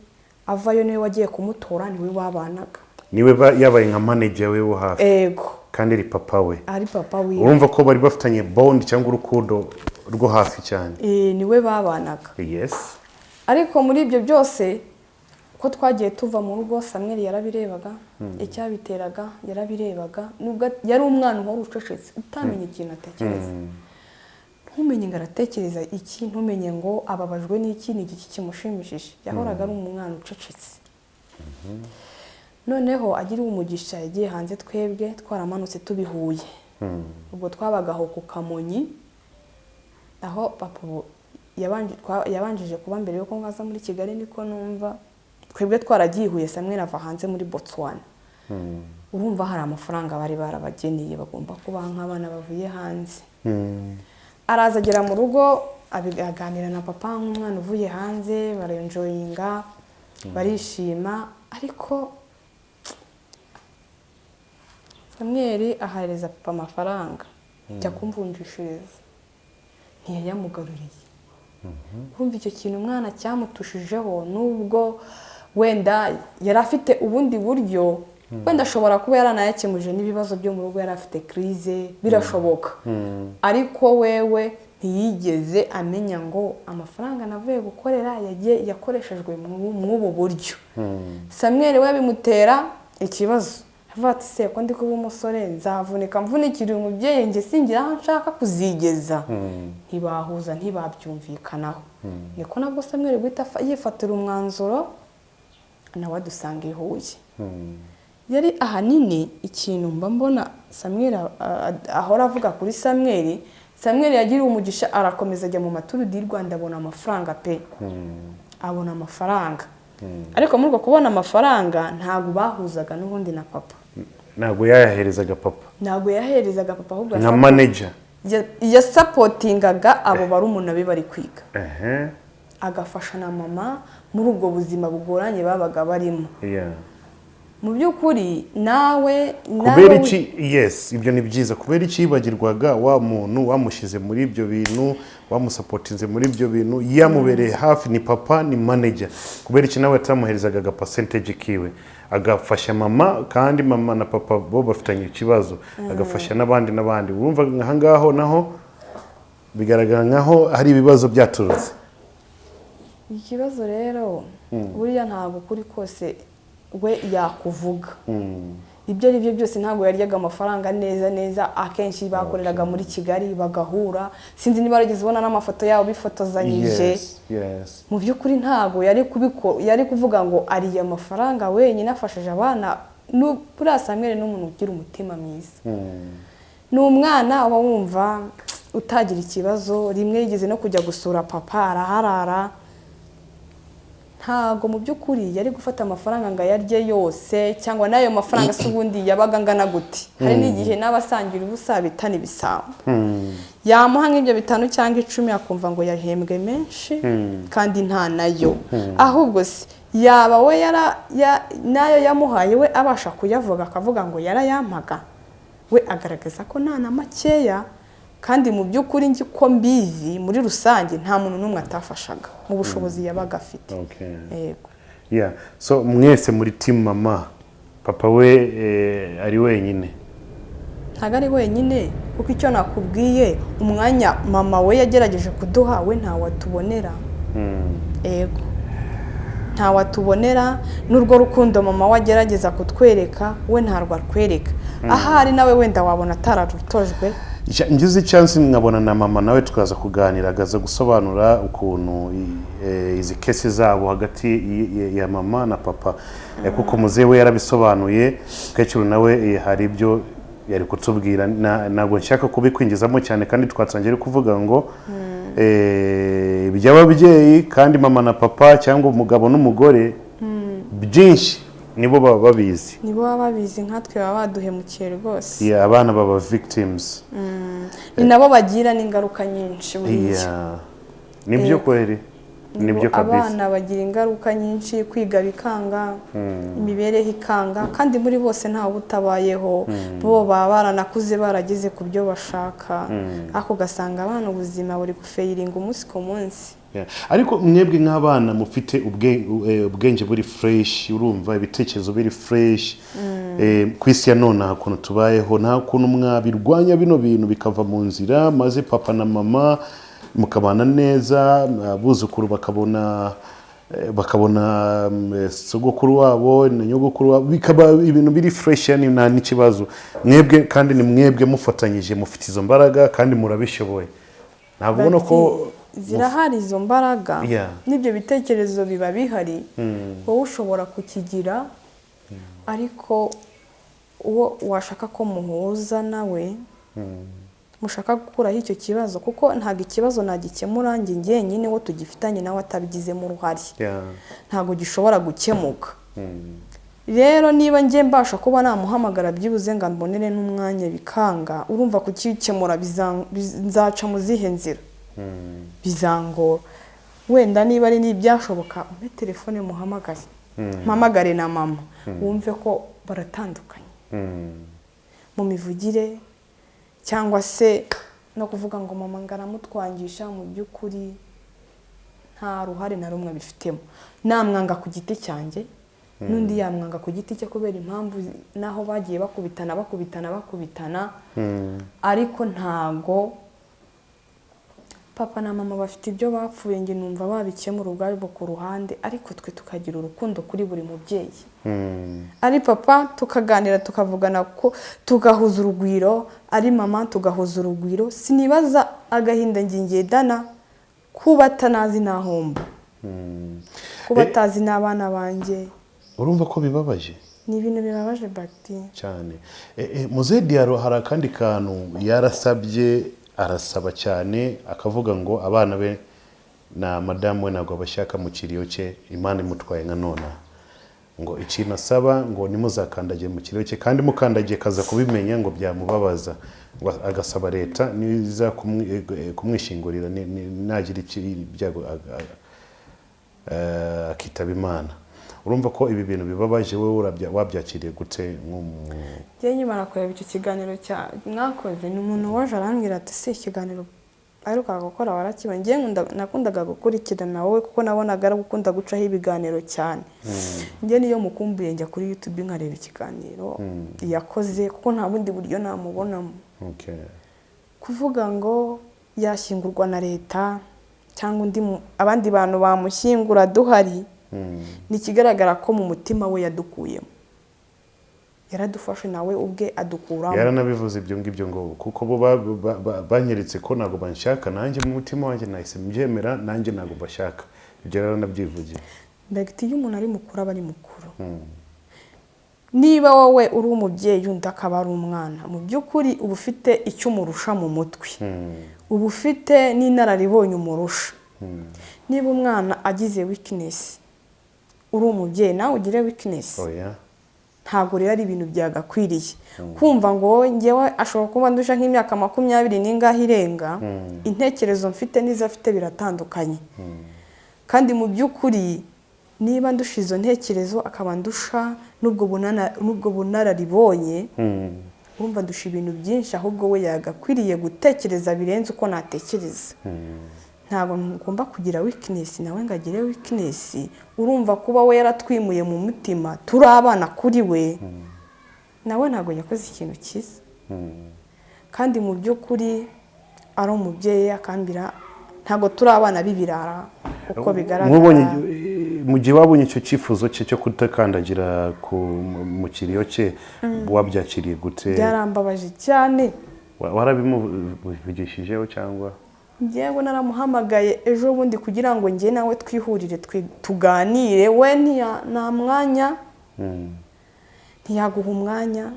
Avayo niwe wagiye kumutora, niwe babanaga. Niwe yabaye nka manager we wo hafi? Ego. Kandi ari papa we? Ari papa wiwe. Urumva ko bari bafitanye bond cyangwa urukundo. Rwo hafi cyane. Niwe babanaga. Ariko muri ibyo byose, ko twagiye tuva mu rugo, Samweli yarabirebaga, icyabiteraga yarabirebaga. Nubwo yari umwana uhora ucecetse, utamenya ikintu atekereza, ntumenye ngo aratekereza iki, ntumenye ngo ababajwe n'iki, ni igiki kimushimishije. Yahoraga ari umwana ucecetse. Noneho agiriwe umugisha, yagiye hanze twebwe twaramanutse tubihuye. Ubwo twabaga aho ku Kamonyi, aho papa ubu yabanjije kuba mbere yuko nkaza muri Kigali, niko numva. Twebwe twaragiye i Huye, Samweli ava hanze muri Botswana. Urumva hari amafaranga bari barabageneye bagomba kubaha nk'abana bavuye hanze. Araza agera mu rugo, aganira na papa nk'umwana uvuye hanze, barenjoyinga, barishima. Ariko Samweli ahereza papa amafaranga, jya kumvunjishiriza, ntiyayamugaruriye. Urumva icyo kintu umwana cyamutushijeho, nubwo wenda yari afite ubundi buryo, wenda ashobora kuba yaranayakemuje n'ibibazo byo mu rugo, yari afite crise, birashoboka. Ariko wewe ntiyigeze amenya ngo amafaranga navuye gukorera yagiye yakoreshejwe mw'ubu buryo. Samweli we bimutera ikibazo, avuga ati: "Se ko ndi kuba umusore, nzavunika mvunikira umubyeyi, njye singira aho nshaka kuzigeza." Ntibahuza, ntibabyumvikanaho. Niko nabwo Samweli guhita yifatira umwanzuro, nawe adusanga i Huye. Yari ahanini ikintu mba mbona Samweli ahora avuga kuri Samweli. Samweli yagiriwe umugisha, arakomeza ajya mu ma Tour du Rwanda, abona amafaranga pe, abona amafaranga. Ariko muri uko kubona amafaranga, ntabwo bahuzaga n'ubundi na papa. Ntabwo yayaherezaga papa? Ntabwo yaherezaga papa, ahubwo nka manager. Yasapotingaga abo barumuna be bari kwiga, agafasha na mama muri ubwo buzima bugoranye babaga barimo. Mu by'ukuri nawe Kubera iki? Yes, ibyo ni byiza. Kubera iki yibagirwaga wa muntu wamushyize muri ibyo bintu, wamusapotinze muri ibyo bintu, yamubereye hafi? Ni papa, ni manager. Kubera iki nawe atamuherezaga aga percentage kiwe, agafasha mama, kandi mama na papa bo bafitanye ikibazo, agafasha n'abandi n'abandi? Urumva aha ngaho naho bigaragara nkaho hari ibibazo byaturutse. Ikibazo rero, buriya ntabwo ukuri kose we yakuvuga. Ibyo ari byo byose, ntabwo yaryaga amafaranga neza neza. Akenshi bakoreraga muri Kigali, bagahura. Sinzi niba warigeze ubona n'amafoto yabo bifotozanyije. Yes. Mu by'ukuri ntabwo yari kubiko, yari kuvuga ngo ariye amafaranga wenyine, afashije abana. Buriya Samweli ni umuntu ugira umutima mwiza, ni umwana uba wumva utagira ikibazo. Rimwe yigeze no kujya gusura papa, araharara. Ntabwo mu by'ukuri yari gufata amafaranga ngo ayarye yose, cyangwa n'ayo mafaranga se ubundi yabaga angana gute? Hari n'igihe n'abasangira ubusa bitana ibisambo, yamuha nk'ibyo 5 cyangwa 10, akumva ngo yahembwe menshi kandi nta nayo. Ahubwo se yaba we n'ayo yamuhaye we abasha kuyavuga, akavuga ngo yarayampaga? We agaragaza ko nta na makeya. Kandi mu by'ukuri nzi ko mbizi, muri rusange nta muntu n'umwe atafashaga mu bushobozi yabaga afite. Yego. Yeah. So mwese muri team mama, papa we ari wenyine? Ntabwo ari wenyine, kuko icyo nakubwiye, umwanya mama we yagerageje kuduha, we ntawatubonera. Yego, ntawatubonera. N'urwo rukundo mama we agerageza kutwereka, we ntarwo atwereka. Ahari nawe wenda wabona atararutojwe. Ngize chance nkabona na mama nawe, tukaza kuganira, akaza gusobanura ukuntu izi case zabo hagati ya mama na papa, kuko muzehe we yarabisobanuye, mukecuru nawe hari ibyo yari kutubwira. Ntabwo nshaka kubikwinjizamo cyane, kandi twatangiye kuvuga ngo iby'ababyeyi, kandi mama na papa cyangwa umugabo n'umugore, byinshi nibo baba babizi. Nibo baba babizi, nkatwe baba baduhemukiye rwose. Yeah, abana baba victims. Ni nabo bagira n'ingaruka nyinshi buriya. Yeah. Nibyo kweri, nibyo kabisa. Abana bagira ingaruka nyinshi, kwiga bikanga, imibereho ikanga, kandi muri bose ntawe utabayeho. Bo baba baranakuze, barageze ku byo bashaka, ariko ugasanga abana ubuzima buri gufeyiringa umunsi ku munsi. Yeah. Ariko mwebwe nk'abana mufite ubwenge buri fresh, urumva ibitekerezo biri fresh, ku isi ya none aha ukuntu tubayeho, nta kuntu mwabirwanya bino bintu bikava mu nzira, maze papa na mama mukabana neza, abuzukuru bakabona sogokuru wabo na nyogokuru wabo, bikaba ibintu biri fresh, yani nta n'ikibazo. Mwebwe kandi ni mwebwe mufatanyije, mufite izo mbaraga kandi murabishoboye. Ntabwo ubona ko Bati, zirahari izo mbaraga, n'ibyo bitekerezo biba bihari, wowe ushobora kukigira, ariko uwo washaka ko muhuza nawe mushaka gukuraho icyo kibazo, kuko ntabwo ikibazo nagikemura njye njyenyine, wo tugifitanye nawe atabigizemo uruhare, ntabwo gishobora gukemuka. Rero niba njye mbasha kuba namuhamagara byibuze ngo ambonere n'umwanya bikanga, urumva kukikemura nzaca mu zihe nzira? Bizangora. Wenda niba ari n'ibyashoboka, umpe telefone muhamagare, mpamagare na mama, wumve ko baratandukanye mu mivugire, cyangwa se no kuvuga ngo mama ngo aramutwangisha, mu by'ukuri nta ruhare na rumwe bifitemo. Namwanga ku giti cyanjye, n'undi yamwanga ku giti cye kubera impamvu naho bagiye bakubitana bakubitana bakubitana, ariko ntago papa na mama bafite ibyo bapfuye, njye numva babikemura ubwabo ku ruhande, ariko twe tukagira urukundo kuri buri mubyeyi. Ari papa tukaganira, tukavugana, ko tugahuza urugwiro, ari mama tugahuza urugwiro. Sinibaza agahinda njye ngendana kuba atanazi n'ahomba, kuba atazi n'abana banjye. Urumva ko bibabaje. Ni ibintu bibabaje, Bagiti. Cyane. Muzehe Diaro, hari akandi kantu yarasabye, arasaba cyane, akavuga ngo abana be na madamu we ntabwo bashaka mu kiriyo cye, Imana imutwaye nka nona, ngo ikintu asaba ngo nimuzakandagire mu kiriyo cye, kandi mukandagiye kaza kubimenya ngo byamubabaza, ngo agasaba leta niza kumwishingurira nagira ibyago akitaba Imana. Urumva ko ibi bintu bibabaje. Wowe wabyakiriye gute? Njye nkimara kureba icyo kiganiro cya mwakoze, ni umuntu waje arambwira ati: "Si ikiganiro aheruka gukora warakibonye?" Njye nakundaga gukurikirana wowe, kuko nabonaga ari gukunda gucaho ibiganiro cyane. Njye niyo mukumbuye njya kuri YouTube nkareba ikiganiro yakoze, kuko nta bundi buryo namubonamo. Kuvuga ngo yashyingurwa na leta cyangwa undi abandi bantu bamushyingura duhari, ni ikigaragara ko mu mutima we yadukuyemo, yaradufashe nawe ubwe adukuramo. Yaranabivuze ibyo ngibyo, ngo kuko bo banyeretse ko ntabwo banshaka, nanjye mu mutima wanjye nahise mbyemera, nanjye ntabwo bashaka. Ibyo yaranabyivugiye. Mbega, iyo umuntu ari mukuru aba ari mukuru. Niba wowe uri umubyeyi, undi akaba ari umwana, mu by'ukuri uba ufite icyo umurusha mu mutwe, uba ufite n'inararibonye umurusha. Niba umwana agize weakness, uri umubyeyi nawe ugire weakness. Oya. Ntabwo rero ari ibintu byagakwiriye kumva ngo wowe, ngewe ashobora kuba ndusha nk'imyaka 20 n'ingahe irenga, intekerezo mfite n'izo afite biratandukanye. Kandi mu by'ukuri niba ndusha izo ntekerezo, akaba ndusha n'ubwo bunararibonye, urumva ndusha ibintu byinshi. Ahubwo we yagakwiriye gutekereza birenze uko natekereza. Ntabwo ngomba kugira weakness nawe ngo agire weakness. Urumva kuba we yaratwimuye mu mutima, turi abana kuri we, nawe ntabwo yakoze ikintu cyiza. Kandi mu by'ukuri ari umubyeyi akambira, ntabwo turi abana b'ibirara uko bigaragara. Mwubonye, mu gihe wabonye icyo cyifuzo cye cyo kudakandagira mu kiriyo cye, wabyakiriye gute? Byarambabaje cyane. Warabimuvugishijeho cyangwa? Njyewe naramuhamagaye ejo bundi kugira ngo njye nawe twihurire, tuganire. We nta mwanya, ntiyaguha umwanya.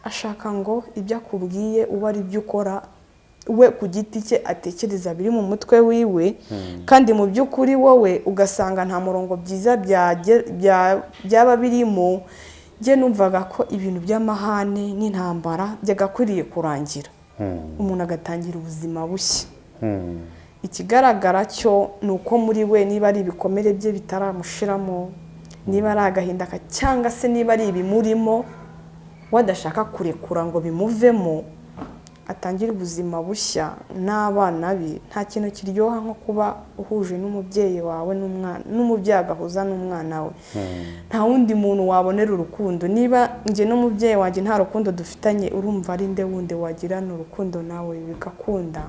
Ashaka ngo ibyo akubwiye ube ari byo ukora, we ku giti cye atekereza biri mu mutwe wiwe. Kandi mu by'ukuri wowe ugasanga nta murongo byiza byaba birimo. Njye numvaga ko ibintu by'amahane n'intambara byagakwiriye kurangira, umuntu agatangira ubuzima bushya. Ikigaragara cyo ni uko muri we, niba ari ibikomere bye bitaramushiramo, niba ari agahinda cyangwa se niba ari ibimurimo we adashaka kurekura ngo bimuvemo, atangire ubuzima bushya n'abana be. Nta kintu kiryoha nko kuba uhuje n'umubyeyi wawe n'umwana, n'umubyeyi agahuza n'umwana we. Nta wundi muntu wabonera urukundo. Niba njye n'umubyeyi wanjye nta rukundo dufitanye, urumva ari nde wundi wagirana urukundo nawe bigakunda?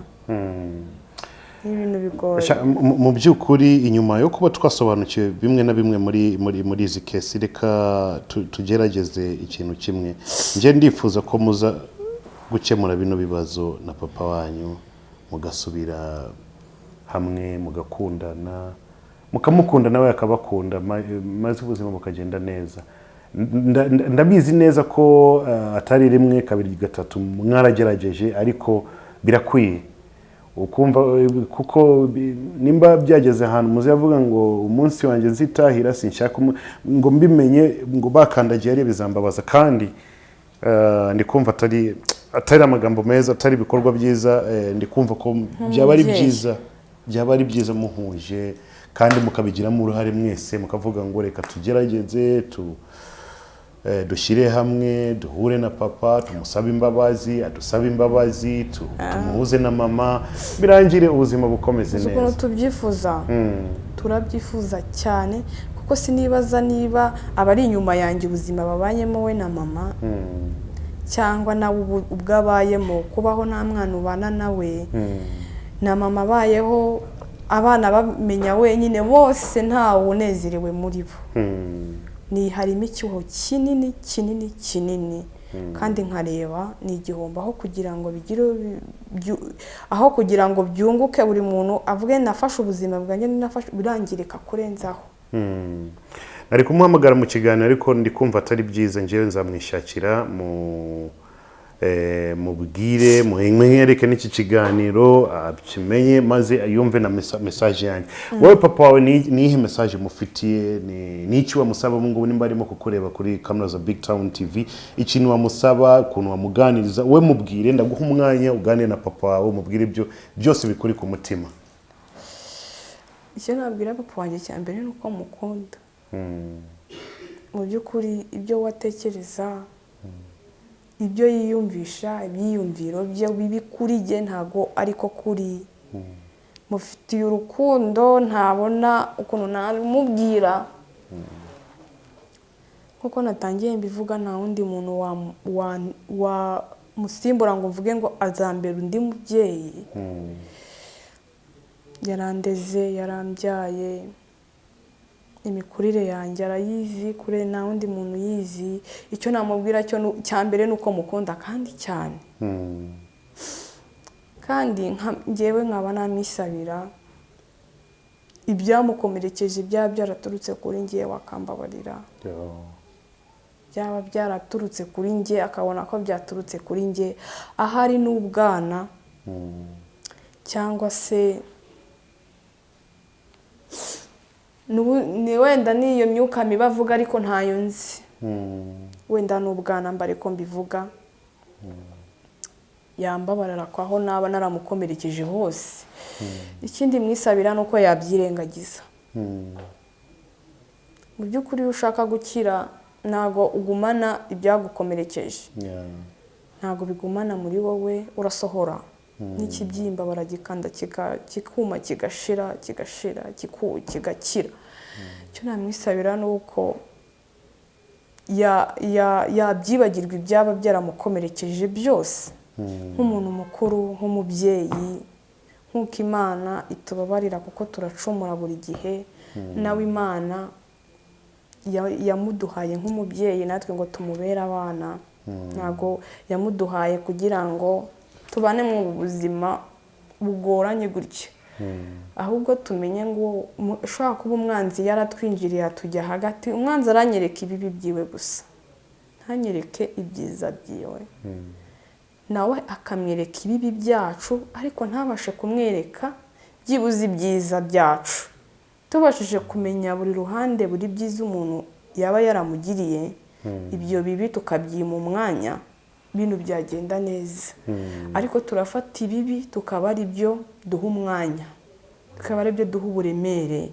Ni ibintu bigoye. Mu by'ukuri, inyuma yo kuba twasobanukiwe bimwe na bimwe muri izi case, reka tugerageze ikintu kimwe. Njye ndifuza ko muza gukemura bino bibazo na papa wanyu, mugasubira hamwe, mugakundana, mukamukunda nawe akabakunda, maze ubuzima bukagenda neza. Ndabizi neza ko atari rimwe, kabiri, gatatu, mwaragerageje, ariko birakwiye ukumva kuko nimba byageze ahantu muzavuga ngo umunsi wanjye nzitahira sinshaka ngo mbimenye ngo bakandagiye ariyo bizambabaza. Kandi ndi kumva atari amagambo meza, atari ibikorwa byiza. Ndi kumva ko byaba ari Nk'umubyeyi. byiza, byaba ari byiza muhuje kandi mukabigiramo uruhare mwese, mukavuga ngo reka tugerageze tu dushyire hamwe, duhure na papa, tumusabe imbabazi, adusabe imbabazi, tumuhuze na mama, birangire, ubuzima bukomeze Uzi ukuntu neza. tubyifuza? Turabyifuza cyane, kuko sinibaza niba abari inyuma yanjye ubuzima babanyemo we na mama, cyangwa nawe ubwo abayemo, kubaho nta mwana ubana nawe, na mama abayeho abana bamenya wenyine, bose ntawe unezerewe muri bo. Ni harimo icyuho kinini kinini kinini, kandi nkareba ni igihombo. Aho kugira ngo byunguke, buri muntu avuge nafashe ubuzima bwanjye, nafashe, birangirika kurenzaho. Nari kumuhamagara mu kiganiro, ariko ndi kumva atari byiza. Njyewe nzamwishakira mu mubwire, mwereke n'iki kiganiro akimenye, maze yumve na message yanjye. Wowe papa wawe ni iyihe message mufitiye? Ni iki wamusaba ubu ngubu nimba arimo kukureba kuri kamera za Big Town TV? Ikintu wamusaba, ukuntu wamuganiriza, we mubwire. Ndaguha umwanya uganire na papa wawe, umubwire ibyo byose bikuri ku mutima. Icyo nabwira papa wanjye cya mbere ni uko mukunda. Mu by'ukuri, ibyo watekereza, ibyo yiyumvisha, ibyiyumviro bye bibi kuri jye ntago ariko kuri. Mufitiye urukundo ntabona ukuntu nabimubwira. Nkuko natangiye mbivuga, nta wundi muntu wamusimbura ngo mvuge ngo azambera undi mubyeyi. Yarandeze, yarambyaye, imikurire yanjye arayizi kure, nta wundi muntu uyizi. Icyo namubwira cyo cya mbere ni uko mukunda kandi cyane, kandi njyewe nkaba namwisabira ibyamukomerekeje byaba byaraturutse kuri njyewe akambabarira, byaba byaraturutse kuri njye akabona ko byaturutse kuri njye, ahari n'ubwana cyangwa se ni wenda n'iyo myuka mibi avuga, ariko ntayo nzi, wenda n'ubwana mba ariko mbivuga, yambabarira ko aho naba naramukomerekeje hose. Ikindi mwisabira ni uko yabyirengagiza. Mu by'ukuri, iyo ushaka gukira ntabwo ugumana ibyagukomerekeje, ntabwo bigumana muri wowe, urasohora. N'ikibyimba baragikanda kikuma, kigashira, kigashira, kigakira. Icyo namwisabira ni uko yabyibagirwa ibyaba byaramukomerekeje byose, nk'umuntu mukuru, nk'umubyeyi. Nk'uko Imana itubabarira kuko turacumura buri gihe, nawe Imana yamuduhaye nk'umubyeyi natwe ngo tumubere abana. Ntabwo yamuduhaye kugira ngo tubane mu buzima bugoranye gutya, ahubwo tumenye ngo ushobora kuba umwanzi yaratwinjiriye atujya hagati. Umwanzi aranyereka ibibi byiwe gusa, ntanyereke ibyiza byiwe, nawe akamwereka ibibi byacu ariko ntabashe kumwereka byibuze ibyiza byacu. Tubashije kumenya buri ruhande, buri byiza umuntu yaba yaramugiriye, ibyo bibi tukabyima umwanya, ibintu byagenda neza. Ariko turafata ibibi tukaba ari byo duha umwanya, tukaba ari byo duha uburemere,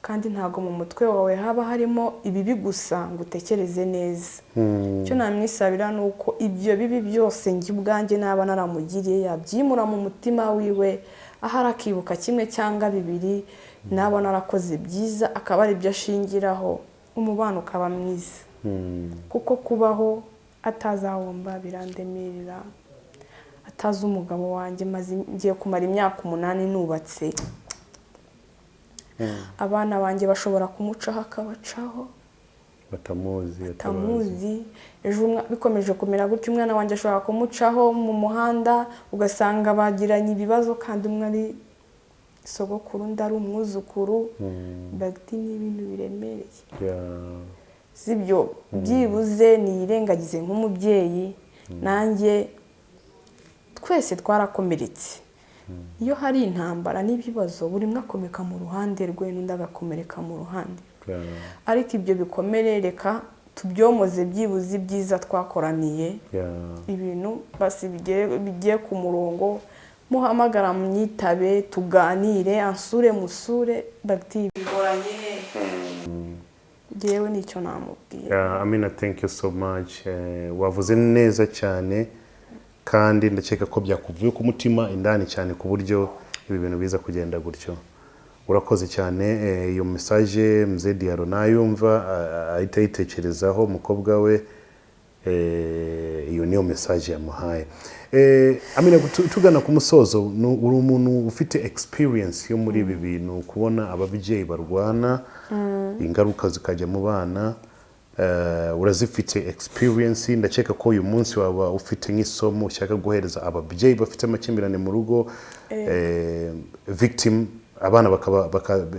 kandi ntabwo mu mutwe wawe haba harimo ibibi gusa ngo utekereze neza. Icyo namwisabira ni uko ibyo bibi byose njye ubwanjye naba naramugiriye yabyimura mu mutima wiwe, ahari akibuka kimwe cyangwa bibiri naba narakoze byiza, akaba ari byo ashingiraho, umubano ukaba mwiza. Kuko kubaho atazahomba birandemerera, Atazi umugabo wanjye, maze ngiye kumara imyaka 8 nubatse. Abana banjye bashobora kumucaho akabacaho Batamuzi. Ejo bikomeje kumera gutyo, umwana wanjye ashobora kumucaho mu muhanda, ugasanga bagiranye ibibazo, kandi umwe ari sogokuru undi ari umwuzukuru. Bagiti ni ibintu biremereye. Sibyo, byibuze niyirengagize nk'umubyeyi, nanjye twese twarakomeretse. Iyo hari intambara n'ibibazo, buri umwe akomeka mu ruhande rwe n'undi agakomereka mu ruhande. Ariko ibyo bikomere reka tubyomoze, byibuze ibyiza twakoraniye, ibintu basi bigiye ku murongo, muhamagara myitabe, tuganire, ansure musure. Bagiti bigoranye ngewe nicyo namubwira. Amina, thank you so much. Wavuze neza cyane, kandi ndakeka ko byakuvuye ku mutima indani cyane, ku buryo ibi bintu biza kugenda gutyo. Urakoze cyane. Iyo message mzee Diaro nayumva ahita yitekerezaho umukobwa we. Iyo niyo message yamuhaye. Amina, tugana ku musozo, uri umuntu ufite experience yo muri ibi bintu, kubona ababyeyi barwana, ingaruka zikajya mu bana. Urazifite experience. Ndakeka ko uyu munsi waba ufite nk'isomo ushaka guhereza ababyeyi bafite amakimbirane mu rugo, victim, abana bakaba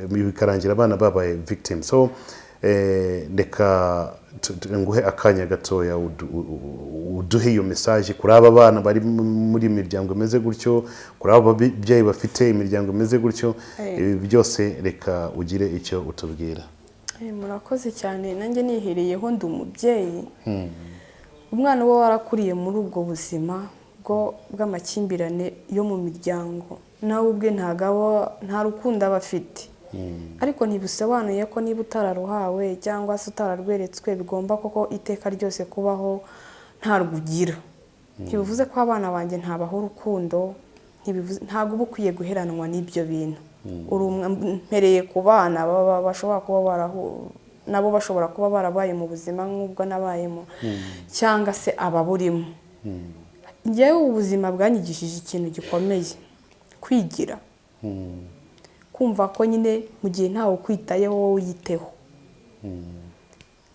bikarangira abana babaye victim. So reka nguhe akanya gatoya uduhe iyo message kuri aba bana bari muri miryango imeze gutyo, kuri aba babyeyi bafite imiryango imeze gutyo. Ibi byose reka ugire icyo utubwira. Murakoze cyane. Nanjye nihereyeho, ndi umubyeyi. Umwana uba warakuriye muri ubwo buzima bwo bw'amakimbirane yo mu miryango, nawe ubwe ntabwo aba, nta rukundo aba afite. Ariko ntibisobanuye ko niba utararuhawe cyangwa se utararweretswe bigomba koko iteka ryose kubaho ntarwo ugira. Ntibivuze ko abana banjye ntabaha urukundo, ntabwo uba ukwiye guheranwa n'ibyo bintu. Uri umwe, mpereye ku bana baba bashobora kuba nabo bashobora kuba barabaye mu buzima nk'ubwo nabayemo, cyangwa se ababurimo. Njyewe ubuzima bwanyigishije ikintu gikomeye: kwigira, kumva ko nyine mu gihe ntawe ukwitayeho wowe uyiteho.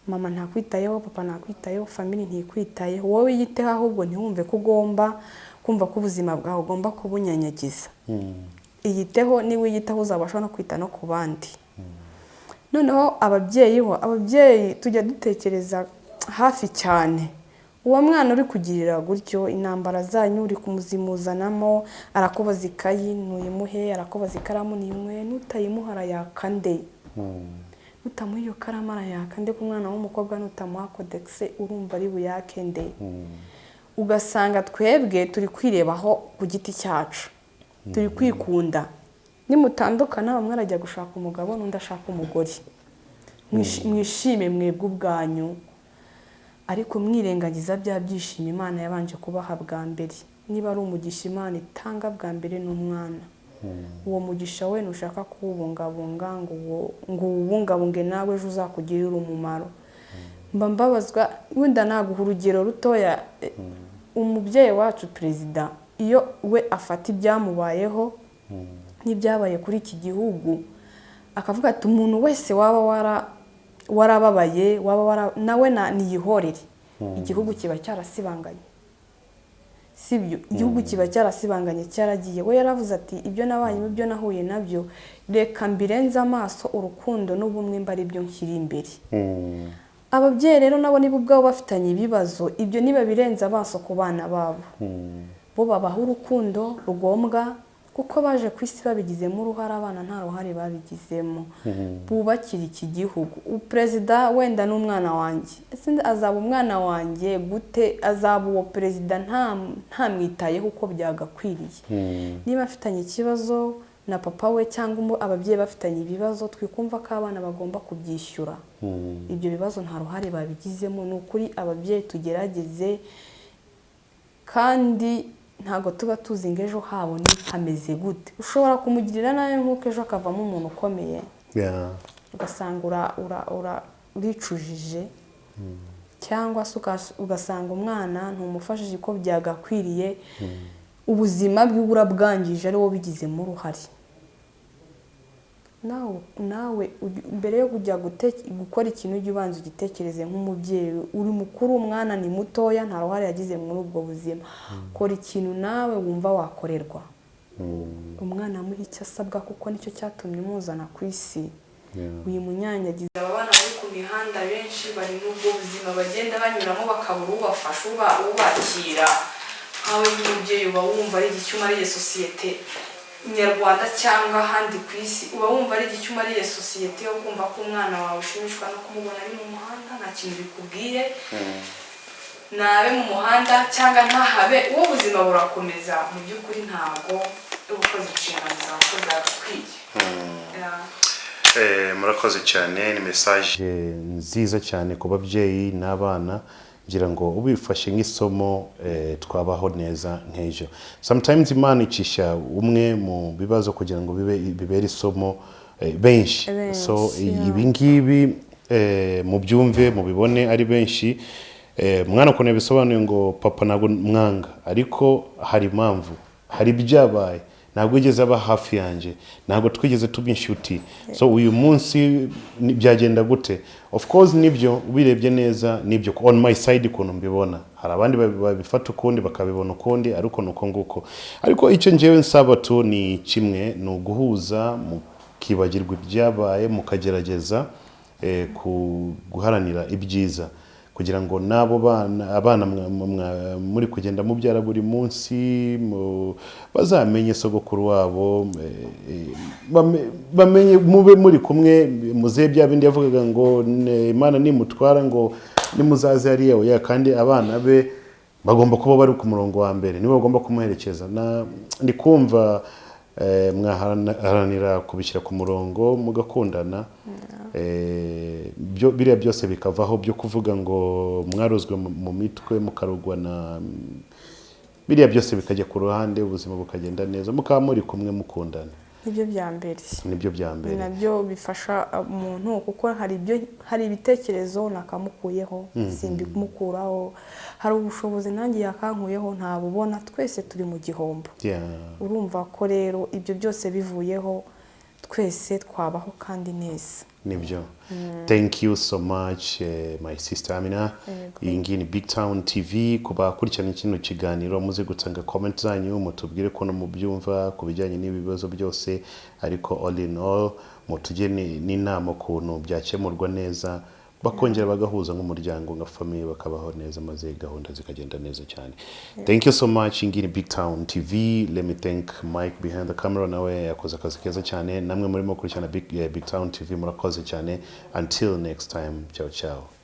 Mama ntakwitayeho, papa ntakwitayeho, family ntikwitayeho, wowe yiteho. Ahubwo ntiwumve ko ugomba kumva ko ubuzima bwawe ugomba kubunyanyagiza. Iyiteho, niba uyitaho uzabasha no kwita no ku bandi. Noneho ababyeyi bo, ababyeyi tujya dutekereza hafi cyane. Uwo mwana uri kugirira gutyo, intambara zanyu uri kumuzimuzanamo, arakubaza ikayi ntuyimuhe, arakubaza ikaramu ntiyimuhe, nutayimuha arayaka nde? Nutamuha iyo karamu arayaka nde? Ku mwana w'umukobwa nutamuha kodegise urumva ari buyake nde? Ugasanga twebwe turi kwirebaho ku giti cyacu, turi kwikunda. Nimutandukana, bamwe arajya gushaka umugabo n'undi ashaka umugore. Mwishime mwebwe ubwanyu, ariko mwirengagiza bya byishimo Imana yabanje kubaha bwa mbere. Niba ari umugisha Imana itanga bwa mbere ni umwana. Uwo mugisha we ntushaka kuwubungabunga ngo uwubungabunge nawe ejo uzakugirire umumaro. Mba mbabazwa, wenda naguha urugero rutoya. Umubyeyi wacu perezida, iyo we afata ibyamubayeho n'ibyabaye kuri iki gihugu, akavuga ati umuntu wese waba warababaye, waba nawe niyihorere, igihugu kiba cyarasibanganye. Sibyo, igihugu kiba cyarasibanganye, cyaragiye. We yaravuze ati ibyo nabayemo, ibyo nahuye nabyo, reka mbirenze amaso, urukundo n'ubumwe mba ari byo nshyira imbere. Ababyeyi rero nabo niba ubwabo bafitanye ibibazo, ibyo nibabirenze amaso ku bana babo, bo babaha urukundo rugombwa, kuko baje ku isi babigizemo uruhare, abana nta ruhare babigizemo. Bubakira iki gihugu. Perezida wenda n'umwana wanjye, ese azaba umwana wanjye gute? Azaba uwo perezida ntamwitayeho uko byagakwiriye. Niba afitanye ikibazo na papa we cyangwa ababyeyi bafitanye ibibazo, twikumva ko abana bagomba kubyishyura. Ibyo bibazo nta ruhare babigizemo. Ni ukuri ababyeyi tugerageze, kandi ntabwo tuba tuzi ngo ejo habo ni hameze gute. Ushobora kumugirira nabi nk'uko ejo akavamo umuntu ukomeye, ugasanga uricujije, cyangwa se ugasanga umwana ntumufashije uko byagakwiriye. Ubuzima bwe urabwangije, ari wowe ubigizemo uruhare. Nawe mbere yo kujya gukora ikintu, ujye ubanza ugitekereze nk'umubyeyi. Uri mukuru, umwana ni mutoya, nta ruhare yagize muri ubwo buzima. Kora ikintu nawe wumva wakorerwa. Umwana amuha icyo asabwa, kuko nicyo cyatumye umuzana ku isi. Wimunyanyagiza. Aba bana bari ku mihanda benshi bari muri ubwo buzima bagenda banyuramo, bakabura ubafasha, ubakira. Nkawe nk'umubyeyi uba wumva ari igiki umariye sosiyete nyarwanda cyangwa ahandi ku isi? Uba wumva ari igiki umariye sosiyete yo kumva ko umwana wawe ushimishwa no kumubona ari mu muhanda, nta kintu bikubwiye? Nabe mu muhanda cyangwa ntahabe, uwo buzima burakomeza. Mu by'ukuri ntabwo uba ukoze inshingano zawe uko zagakwiye. Yeah. Murakoze cyane, ni message nziza cyane ku babyeyi n'abana. Ngira ngo ubifashe nk'isomo, twabaho neza nk'ejo. Sometimes Imana icisha umwe mu bibazo kugira ngo bibe bibere isomo benshi. Benshi, so ibi ngibi mubyumve, mubibone ari benshi. Mwana ukuntu yabisobanuye ngo papa ntabwo mwanga, ariko hari impamvu, hari ibyabaye, ntabwo yigeze aba hafi yanjye, ntabwo twigeze tuba inshuti. So uyu munsi byagenda gute? Of course nibyo, ubirebye neza nibyo. On my side ukuntu mbibona, hari abandi babifata ukundi, bakabibona ukundi, ariko ni uko nguko. Ariko icyo njyewe nsaba tu ni kimwe, ni uguhuza, mukibagirwa ibyabaye, mukagerageza guharanira ibyiza kugira ngo n'abo bana, abana muri kugenda mubyara buri munsi, bazamenye sogokuru wabo, bamenye mube muri kumwe. Muzehe bya bindi yavugaga ngo Imana nimutwara ngo nimuzaze hariya, oya. Kandi abana be bagomba kuba bari ku murongo wa mbere, nibo bagomba kumuherekeza. Ndi kumva mwaharanira kubishyira ku murongo, mugakundana, biriya byose bikavaho byo kuvuga ngo mwarozwe mu mitwe, mukarogwa na biriya byose, bikajya ku ruhande, ubuzima bukagenda neza, mukaba muri kumwe mukundana. Nibyo bya mbere. Nibyo bya Ni mbere. nabyo bifasha umuntu, kuko hari ibitekerezo nakamukuyeho simbimukuraho, hari ubushobozi nanjye yakankuyeho ntabubona, twese turi mu gihombo. Urumva ko rero ibyo byose bivuyeho, twese twabaho kandi neza. Nibyo. Thank you so much, my sister Amina. Yego. Iyi ngiyi ni Big Town TV. Ku bakurikirana kino kiganiro, muze gutanga comment zanyu, mutubwire ko no mubyumva ku bijyanye n'ibibazo byose. Ariko all in all, mutugire n'inama ukuntu byakemurwa neza, bakongera bagahuza nk'umuryango, nka famille, bakabaho neza, maze gahunda zikagenda neza cyane. Thank you so much. Iyi ngiyi ni Big Town TV. Let me thank Mike behind the camera, nawe yakoze akazi keza cyane. Namwe murimo gukurikirana Big Town TV, murakoze cyane. Until next time, ciao ciao.